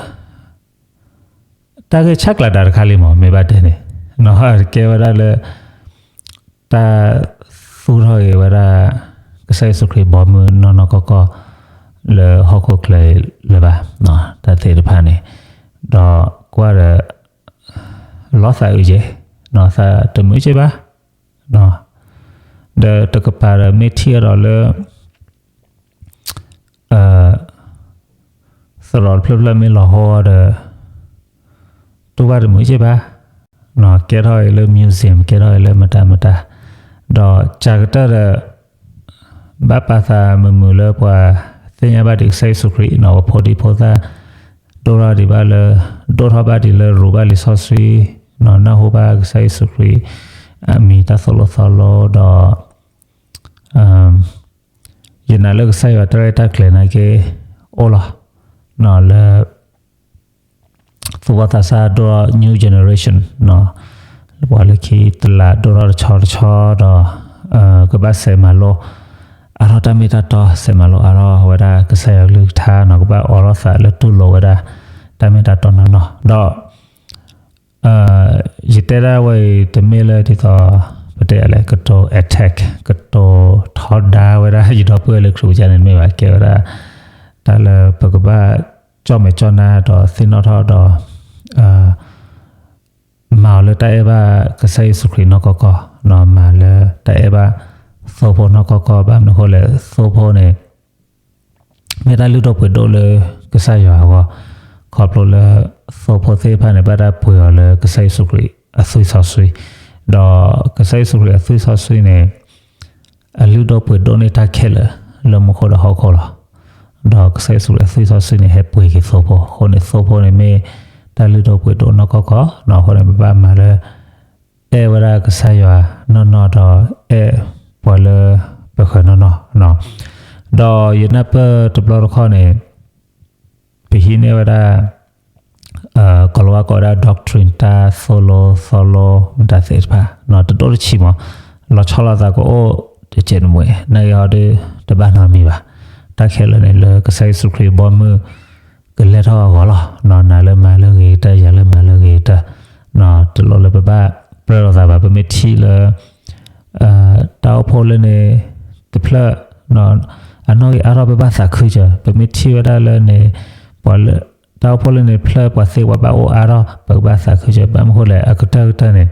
တၢ်ဂ့ၢ်ဆၢကျါဒၣ်တခါလံမး မ့ၢ်ဘၣ်တဲန့ၣ် ကဲဝဲဒၣ်လၢ တၢ်သူၣ်ထီၣ်က့ၤဝဲဒၣ် ကစၢ်ယ့ၣ်ၡူးခရံာ်ဘီမုၢ်နီၢ်နီၢ်ကီၢ်ကီၢ် လၢဟီၣ်ခိၣ်ချၢလၢၤဘၣ် တၢ်သ့ၣ်တဖၣ်န့ၣ် ဒီးကွၢ်ဒီး လီၤသးအုးက့ၤ သးတမုာ်က့ၤဘၣ် ဒီးတကပၤဒီးမ့ၢ်ထံၣ်အဒီးလၢ သရိာ်တဖျၢၣ်ဖျၢၣ်မ့ၢ်လီၤဟိဒီး တူၢ်ဘၣ်တမုာ်က့ၤဘၣ် ကဲထီၣ်အံၤလၢ museum ကဲထီၣ်အံၤလၢမတၤမတၤ ဒီးစှၤကတၢၢ်ဒီး ဘၣ်ပာ်သးမုာ်မုာ်လၢပှၤသ့ၣ်ညါဘၣ်ဒံးကစၢ်ယ့ၣ်ၡူးခရံာ် ပဖိဒံဖိသၣ် ဒိၣ်ထီၣ်ဒံးဘၣ်လၢ ဒိၣ်ထီၣ်ဘၣ်ဒံးလၢရူးဘၣ်လံာ်စီဆှံ နၢ်ဟူဘၣ်ကစၢ်ယ့ၣ်ၡူးခရံာ် အမံၤတၢ်သိၣ်လိသီလိဒီး ယနာ်လၢကစၢ်ယွၤတၢ်ရဲၣ်တၢ်ကျဲၤနာ်က့ အိၣ်လီၤ လၢ သူၣ်ဘီၣ်သးစၢ်ဒိၣ်ထီၣ် new generation ပှၤလၢခံတလးဒိၣ်ထီၣ်တဆီတဆီဒီး ကဘၣ်ဆဲးမၤလိ အါထီၣ်တၢ်မ့ၢ်တၢ်တီ ဆဲးမၤလိအါထီၣ်ဝဲဒၣ်ကစၢ်ယွၤကလုၢ်ကထါနီၤ ကဘၣ်အိးထီၣ်သးလၢတူၢ်လိာ်ဝဲဒၣ် တၢ်မ့ၢ်တၢ်တီနီၢ်နီၢ် ဒီး ယတဲဒၣ်ဝဲအံၤ တမ့ၢ်လၢဒ်သိး ပတဲလဲၣ် ကတိၤ attack ကတိၤထီဒါဝဲဒၣ် ယဒီပုၢ်ဝဲၢ်လၢခရံာ်ဖိကါန့ၣ် တမ့ၢ်ဘၣ်, ကဲဝဲဒၣ် တၢ်လၢပကဘၣ် ကၠီၣ်မဲာ်ကၠီၣ်နါဒီးသ့ၣ်နီၣ်ထီၣ်ဒီး မၤအီၤလၢတၢ်အဲၣ်ဘၣ်ကစၢ်ယ့ၣ်ၡူးခရံာ်နီၢ်ကီၢ်ကီၢ်, မၤလၢတၢ်အဲၣ်ဘၣ်သိဖိနီၢ်ကီၢ်ကီၢ်, ဘၣ်မနုၤအဃိလဲၣ် သိဖိန့ၣ် မ့ၢ်တၢ်လုၢ်ဒိၣ်ပှ့ၤဒိၣ်လၢကစၢ်ယွၤအဂီၢ်, ခီဖျိလၢသိဖိသ့ၣ်တဖၣ်န့ၣ် ဘၣ်တၢ်ပှ့ၤအီၤလၢကစၢ်ယ့ၣ်ၡူးခရံာ်အသွံၣ်စီဆှံ, ဒီးကစၢ်ယ့ၣ်ၡူးခရံာ်အသွံၣ်စီဆှံန့ၣ် အလုၢ်ဒိၣ်ပှ့ၤဒိၣ်န့ၢ်တၢ်ခဲလၢာ်လၢမူခိၣ်ဒီးဟီၣ်ခိၣ်လီၤ. ဒီးကစၢ်ယ့ၣ်ၡူးခရံာ်အသွံၣ်စီဆှံန့ၣ် ဟဲပှ့ၤက့ၤသိဖိ, အဃိန့ၣ် သိဖိန့ၣ်မ့ၢ်တၢ်လုၢ်ဒိၣ်ပှ့ၤဒိၣ်နီၢ်ကီၢ်ကီၢ်, အဃိန့ၣ် ပဘၣ်မၤလၢ အဲၣ်ဝဲဒၣ်ကစၢ်ယွၤနီၢ်နီၢ်ဒီး အဲၣ်ပှၤလၢပဃၢၤနီၢ်နီၢ်, ဒီးယနၢ်ပၢၢ်တဘျီတခီၣ်န့ၣ် ပဟံးန့ၢ်ဝဲဒၣ် ကိၤလၤဝါကိးဝဲဒၣ် doctrine တၢ်သိၣ်လိသီလိမတၤသ့ၣ်တဖၣ် တဒိၣ်တဆံးမး, လီၤဆီလိာ်သးကအိၣ်တကဲးတမှဲး နာ်က့ဟီဒီး တဘၣ်နီတမံၤဘၣ်. တၢ်ခဲလၢာ်န့ၣ် လၢကစၢ်ယ့ၣ်ၡူးခရံာ်ဘီမုၢ်ကလဲၤထီၣ်အဂီၢ်လီၤ. နၤလၢမၤလၢဂ့ၤကတၢၢ် ယၤလၢမၤလၢဂ့ၤကတၢၢ်, တလိၣ်လၢပဘၣ်ပြၢလိာ်သးဘၣ်. ပမ့ၢ်ထံၣ်လၢ တၢ်အိၣ်ဖှိၣ်လၢန့ၣ် တဖျၢၣ် အနီၣ်ဂံၢ်အါထီၣ် ပဘၣ်သးခုစၢၤ, ပမ့ၢ်ထံၣ်ဝဲဒၣ်လၢန့ၣ် ပှၤလၢ တၢ်အိၣ်ဖှိၣ်လၢန့ၣ် ဖျၢၣ်ပှၤသ့ပှၤဘၣ်အိၣ်အါထီၣ် ပကဘၣ်သးခုစၢၤ, ဘၣ်မနုၤအဃိလဲၣ် အကတၢၢ်ကတၢၢ်န့ၣ်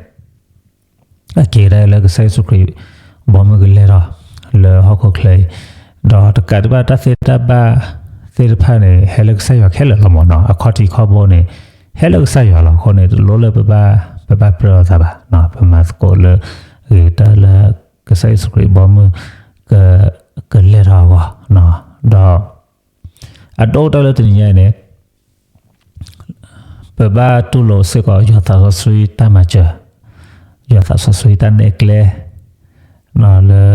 အက့ၤဒၣ်လၢကစၢ်ယ့ၣ်ၡူးခရံာ် ဘီမုၢ်ကလဲၤထီၣ် လၢဟီၣ်ခိၣ်ချၢအံၤ, ဒီးတကးဒံးဘၣ်တၢ်သ့တၢ်ဘၣ်သ့ၣ်တဖၣ်န့ၣ် ဟဲလၢကစၢ်ယွၤခဲလၢာ်လီၤမးနီၤ, အခီၣ်ထံးခီၣ်ဘိန့ၣ် ဟဲလၢကစၢ်ယွၤလီၤ. အဃိန့ၣ် တလိၣ်လၢပဘၣ် ပဘၣ်ပြၢလိာ်သးဘၣ်, ပမၤသကိးလၢ ဂ့ၤကတၢၢ်လၢ ကစၢ်ယ့ၣ်ၡူးခရံာ်ဘီမုၢ် က ကလဲၤထီၣ်အဂီၢ်, ဒီး အဒိၣ်ကတၢၢ်လၢတနံၤညါအံၤန့ၣ် ပဘၣ်တူၢ်လိာ်စ့ၢ်ကီး ယွၤသးစီဆှံတၢ်မၤစၢၤ, ယွၤသးစီဆှံတၢ်နဲၣ်ကျဲ လၢ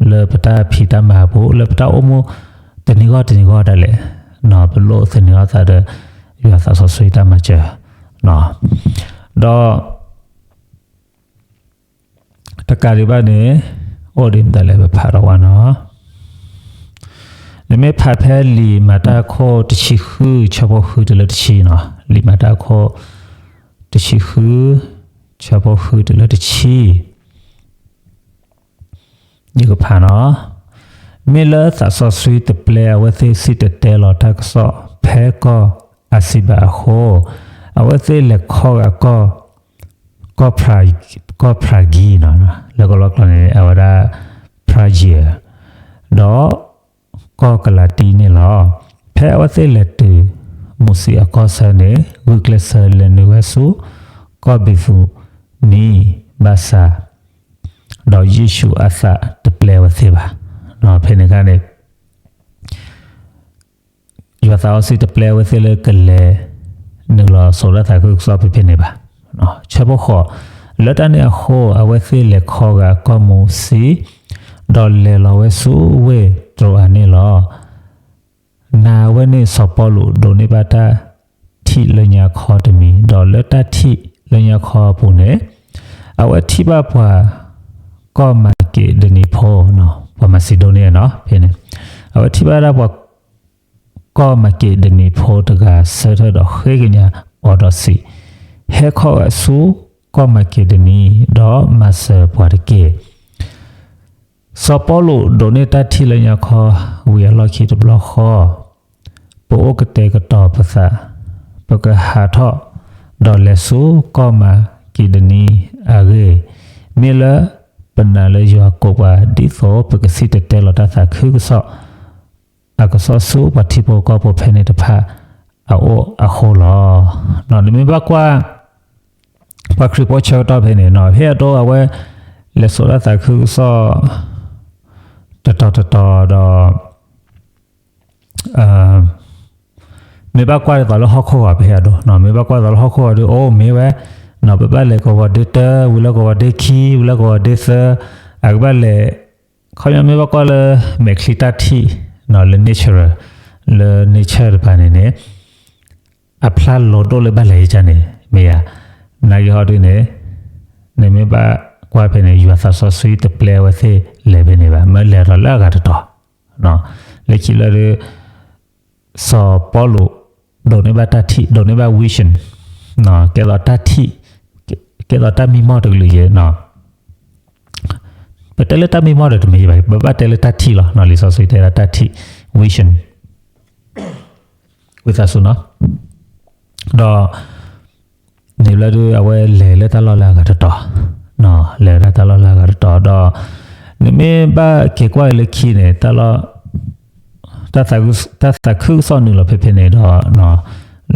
လၢပတၢ်ဖံးတၢ်မၤအပူၤ လၢပတၢ်အိၣ်မူ တနံၤဂီၢ်တနံၤဂီၢ်ဒၣ်လဲာ်, ပလိၣ်သန့ၤအသးဒီး ယွၤသးစီဆှံတၢ်မၤစၢၤ, ဒီး တကးဒံးဘၣ်န့ၣ် အိၣ်ဒ်မတၤလဲၣ် ပဖးထီၣ်ဝဲနီၤ, နမ့ၢ်ဖးဖဲလံာ်မၤတၢ်အခိၣ်တဆံဃု ဆၢဖိဃုတုၤလၢတဆံနီၤ, လံာ်မၤတၢ်အခိၣ် တဆံဃု ဆၢဖိဃုတုၤလၢတဆံ ယကဖးနီၤ, မ့ၢ်လၢသးစီဆှံတပျဲအဝဲသ့ၣ်စံၣ်တဲၤတဲလီၤတၢ်ကစီၣ်ဖဲကီၢ်အစံးဘၣ်အဃိ, အဝဲသ့ၣ်လဲၤခီဂာ်ကီၢ် ကီၢ်ဖြၤ, ကီၢ်ဖြၤကံနီၤ, လၢကီၢ်လီၢ်ကျိာ်န့ၣ် အဝဲဒၣ် ဖြၤယံၤ, ဒီး ကီၢ်ကလၤတံန့ၣ်လီၤ. ဖဲအဝဲသ့ၣ်လဲၤတုၤ မူးစံအကီၢ်ဆၢန့ၣ် ဂုာ်ကျဲးစၢးလဲၤနုာ်ဝဲဆူ ကီၢ်ဘံၤသူနံ ဘၣ်ဆၣ် ဒီးယ့ၣ်ၡူးအသးတပျဲဝဲသ့ၣ်ဘၣ်. ဖဲန့ၣ်အခါန့ၣ် ယွၤသးစီဆှံတပျဲဝဲသ့ၣ်လၢကလဲၤနုာ်လီၤစိာ်တၢ်သးခုကစီၣ်ဖဲဖဲန့ၣ်ဘၣ်. ဆၢဖိဃိး, လၢတၢ်န့ၣ်အဃိ အဝဲသ့ၣ်လဲၤခီဂာ်ကီၢ်မူးစံ, ဒီးလဲၤလီၤဝဲဆူဝ့ၢ်တြိၤအၤန့ၣ်လီၤ. နၤဝဲန့ၣ်စီၤပီလူးဒိးန့ၢ်ဘၣ်တၢ်ထံၣ်လၢညါခီတမံၤ, ဒီးလၢတၢ်ထံၣ်လၢညါခီအပူၤန့ၣ် အဝဲထံၣ်ဘၣ်ပှၤ ကီၢ်မၤက့းဒနံဖိ, ပှၤမၤစံဒိန့ၣ်နီၤ, ဖဲန့ၣ် အဝဲထံၣ်ဘၣ်ဒၣ်ပှၤ ကီၢ်မၤက့းဒနံဖိတဂၤဆၢထၢၣ်ဒီးဃ့ကညးအီၤဒီးစံး, ဟဲခီဂာ်ဆူကီၢ်မၤက့းဒနံ, ဒီးမၤစၢၤပှၤတက့ၢ်. စီၤပီလူးဒိးန့ၢ်တၢ်ထံၣ်လၢညါခီ ဝံၤအလီၢ်ခံတဘျီဃီ, ပအိၣ်ကတဲာ်ကတီၤပသး, ပကဟးထီၣ်ဒီးလဲၤဆူကီၢ်မၤက့းဒနံအဂ့ၢ်, မ့ၢ်လၢပနာ်လၢယွၤကိးပှၤ ဒ်သိးပကစံၣ်တဲၤတဲလီၤတၢ်သးခုကစီၣ် အကစီၣ်ဆူပှၤထံဖိကီၢ်ဖိဖဲန့ၣ်တဖၣ်အအိၣ်အဃိလီၤ. နမ့ၢ်ဘၣ်ကွၢ် ပှၤခရံာ်ဖိဆၢကတီၢ်ဖဲန့ၣ်နီၤ, ဖဲအဒိအဝဲ လဲၤစိာ်တၢ်သးခုကစီၣ် တတီၤတတီၤဒီး မ့ၢ်ဘၣ်ကွၢ်ဒ်သိးလၢဟီၣ်ခိၣ်ဂီၤဖဲအဒိ, မ့ၢ်ဘၣ်ကွၢ်ဒ်သိးလၢဟီၣ်ခိၣ်ဂီၤဒီး အိၣ်မ့ၢ်ဝဲ, ပဘၣ်လဲၤကဝီၤဒ့တၢ, ဝံၤလၢကဝီၤဒ့ခံ, ဝံၤလၢကဝီၤဒ့သၢ, အကဘၣ်လဲၤ ခီပညီမ့ၢ်ဘၣ်ကွၢ်လၢမဲာ်ချံတၢ်ထံၣ် လၢ natural, လၢ nature တဖၣ်န့ၣ်န့ၣ် အဖျါလီၤဒိၣ်လၢဘၣ်လဲၤယကန့ၣ် မ့ၢ်ဧါ. နာ်က့ဟီဒုန့ၣ် နမ့ၢ်ဘၣ်ကွၢ်ဖဲန့ၣ် ယွၤသးစီဆှံတပျဲဝဲသ့ၣ်လဲၤဖဲန့ၣ်ဘၣ်, မ့ၢ်လဲၤထီၣ်လၢအဂၤတတီၤ လၢခံလၢဒုး စီၤပီလူး ဒိးန့ၢ်ဘၣ်တၢ်ထံၣ် ဒိးန့ၢ်ဘၣ် vision, ကဲသိးတၢ်ထံၣ်, ကဲသိးတၢ်မံမီၢ်တကလုာ်ယဲ, ပတဲလၢတၢ်မံမီၢ်ဒီးတမ့ၢ်ဘၣ်, ပဘၣ်တဲလၢတၢ်ထံၣ်လီၤ. လံာ်စီဆှံတဲဒၣ်တၢ်ထံၣ် vision, ဝံသးစူၤနီၤ, ဒီး န့ၣ်ဘျီဒုး အဝဲလဲၤလၢတၢ်လီၢ်လၢအဂၤတတီၤ, လဲၤလၢတၢ်လီၢ်လၢအဂၤတတီၤဒီး နမ့ၢ်ဘၣ်က့ၤကွၢ်လၢခံန့ၣ် တၢ်လီၢ် တၢ်သးခုကစီၣ်နုာ်လီၤဖဲဖဲန့ၣ်ဒီး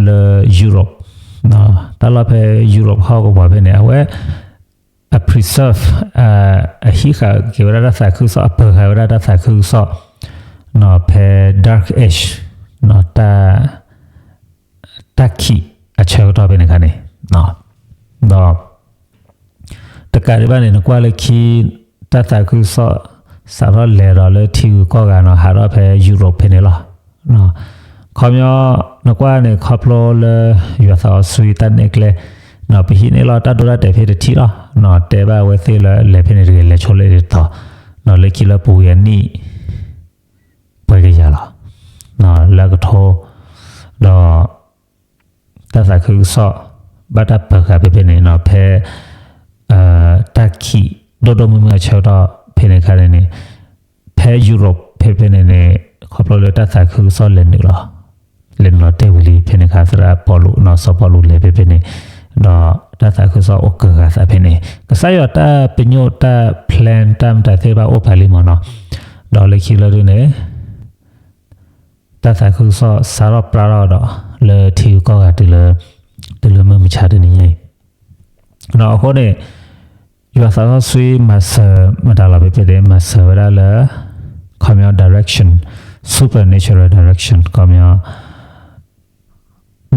လၢ Europe, တၢ်လီၢ်ဖဲ Europe ဟီၣ်ကဝီၤဖဲန့ၣ် အဝဲ အ preserve, အဟံးဃာ်က့ၤဝဲဒၣ်တၢ်သးခုကစီၣ်, အပၢၤဃာ်ဝဲဒၣ်တၢ်သးခုကစီၣ် ဖဲ Dark Age, တၢ် တၢ်ခံးအဆၢကတီၢ်ဖဲန့ၣ်ခါန့ၣ်, ဒီး တကးဒံးဘၣ်န့ၣ် နကွၢ်လၢခံ တၢ်သးခုကစီၣ် စးထီၣ်လဲၤဒီးလၢထံဂုၤကီၢ်ဂၤနီၤ ဟးထီၣ်ဖဲ Europe ဖဲန့ၣ်လီၤ. ခီပညီ နကွၢ်န့ၣ် ခီဖျိလၢ ယွၤသးစီဆှံတၢ်နဲၣ်ကျဲ ပဟံးန့ၢ်လီၤတၢ်ဒိတၢ်တဲာ်ဖဲတထံၣ်လီၤ. တဲဘၣ်အဝဲသ့ၣ်လၢလဲၤဖဲန့ၣ်တဂ့ၤ လဲၤဆိလၢတတီၤ, လၢခံလၢပူၤဝံၤအနံၣ် ပှဲၤကယၤလီၤ. လၢကထိ ဒီး တၢ်သးခုကစီၣ် ဘၣ်တၢ်ပၢၤဃာ်ဖဲဖဲန့ၣ်နီၤ ဖဲ တၢ်ခံးဒိၣ်ဒိၣ်မုၢ်မုၢ်အဆၢကတီၢ်ဖဲန့ၣ်ခါန့ၣ်န့ၣ် ဖဲ Europe ဖဲဖဲန့ၣ်န့ၣ် ခီဖျိလၢတၢ်သးခုကစီၣ်လဲၤနုာ်လီၤ, လဲၤနုာ်လီၤတဲာ်ဝံၤလံ ဖဲန့ၣ်ခါသရၣ်ပီလူးနီၤ စီၤပီလူးလဲၤဖဲဖဲန့ၣ် ဒီးတၢ်သးခုကစီၣ်အိၣ်ကၢၤဂၤသးဖဲန့ၣ် ကစၢ်ယွၤတၢ်ပညိၣ်တၢ် plan တၢ်မတၤသ့ၣ်တဖၣ်အိၣ်ဖးလံမးနီၤ, ဒီးလၢခံလၢဒုန့ၣ် တၢ်သးခုကစီၣ်စးထီၣ်ပြးထီၣ်ဒီး လၢထံဂုၤကီၢ်ဂၤ တုၤလၢမုၢ်မဆါတနံၤညါအံၤ, ဒီးအဃိန့ၣ် ယွၤသးစီဆှံမၤစၢၤမတၤလီၤဖဲဖဲန့ၣ် မၤစၢၤဝဲဒၣ်လၢ ခီပညီ direction, supernatural direction ခီပညီ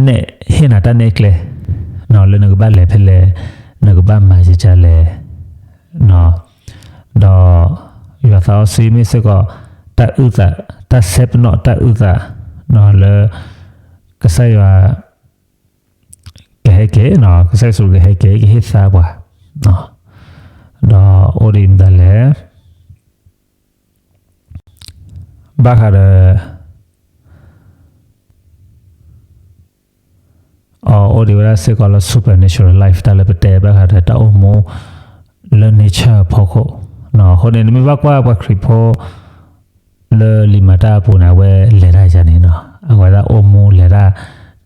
နဲၣ် ဟ့ၣ်နၤတၢ်နဲၣ်ကျဲ လၢနကဘၣ်လဲၤဖဲလဲၣ်, နကဘၣ်မၤယကလဲၣ်, ဒီး ယွၤသးစီဆှံမ့ၢ်စ့ၢ်ကီး တၢ်အုၣ်သး, တၢ်ဆဲပနီၣ်တၢ်အုၣ်သး လၢ ကစၢ်ယွၤ ကဟဲက့ၤ, ကစၢ်ယ့ၣ်ၡူးကဟဲက့ၤ ကဟ့ၣ်သါပှၤ, ဒီးအိၣ်ဒံးမတၤလဲၣ်, ဘၣ်ဃးဒီး အိၣ်ဒံးဝဲဒၣ်စ့ၢ်ကီးလၢ supernatural life တၢ်လၢပတဲဘၣ်ဃးဒီးတၢ်အိၣ်မူ လၢ nature အဖီခိၣ်, အဃိန့ၣ် နမ့ၢ်ဘၣ်ကွၢ်ပှၤခရံာ်ဖိ လၢလံာ်မၤတၢ်အပူၤန့ၣ် အဝဲလဲၤတၢ်ယၤန့ၣ်နီၤ, အဝဲဒၣ်အိၣ်မူလဲၤတၢ်,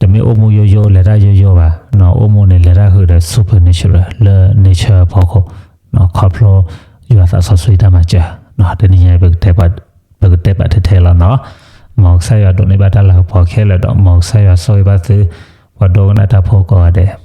တမ့ၢ်အိၣ်မူယိယိလဲၤတၢ်ယိယိဘၣ်, အိၣ်မူန့ၣ်လဲၤတၢ်ဃုာ်ဒီး supernatural လၢ nature အဖီခိၣ်, ခီဖျိ ယွၤသးစီဆှံတၢ်မၤစၢၤ, တနံၤညါ ပကတဲပာ်ထဲထဲလီၤနီၤ, မ်ကစၢ်ယွၤဒိးန့ၢ်ဘၣ်တၢ်လၤကပီၤခဲလၢာ်ဒီး မ်ကစၢ်ယွၤဆိၣ်ဂ့ၤဘၣ်သု ပှၤဒိကနၣ်တၢ်ဖိကိးဂၤဒဲး.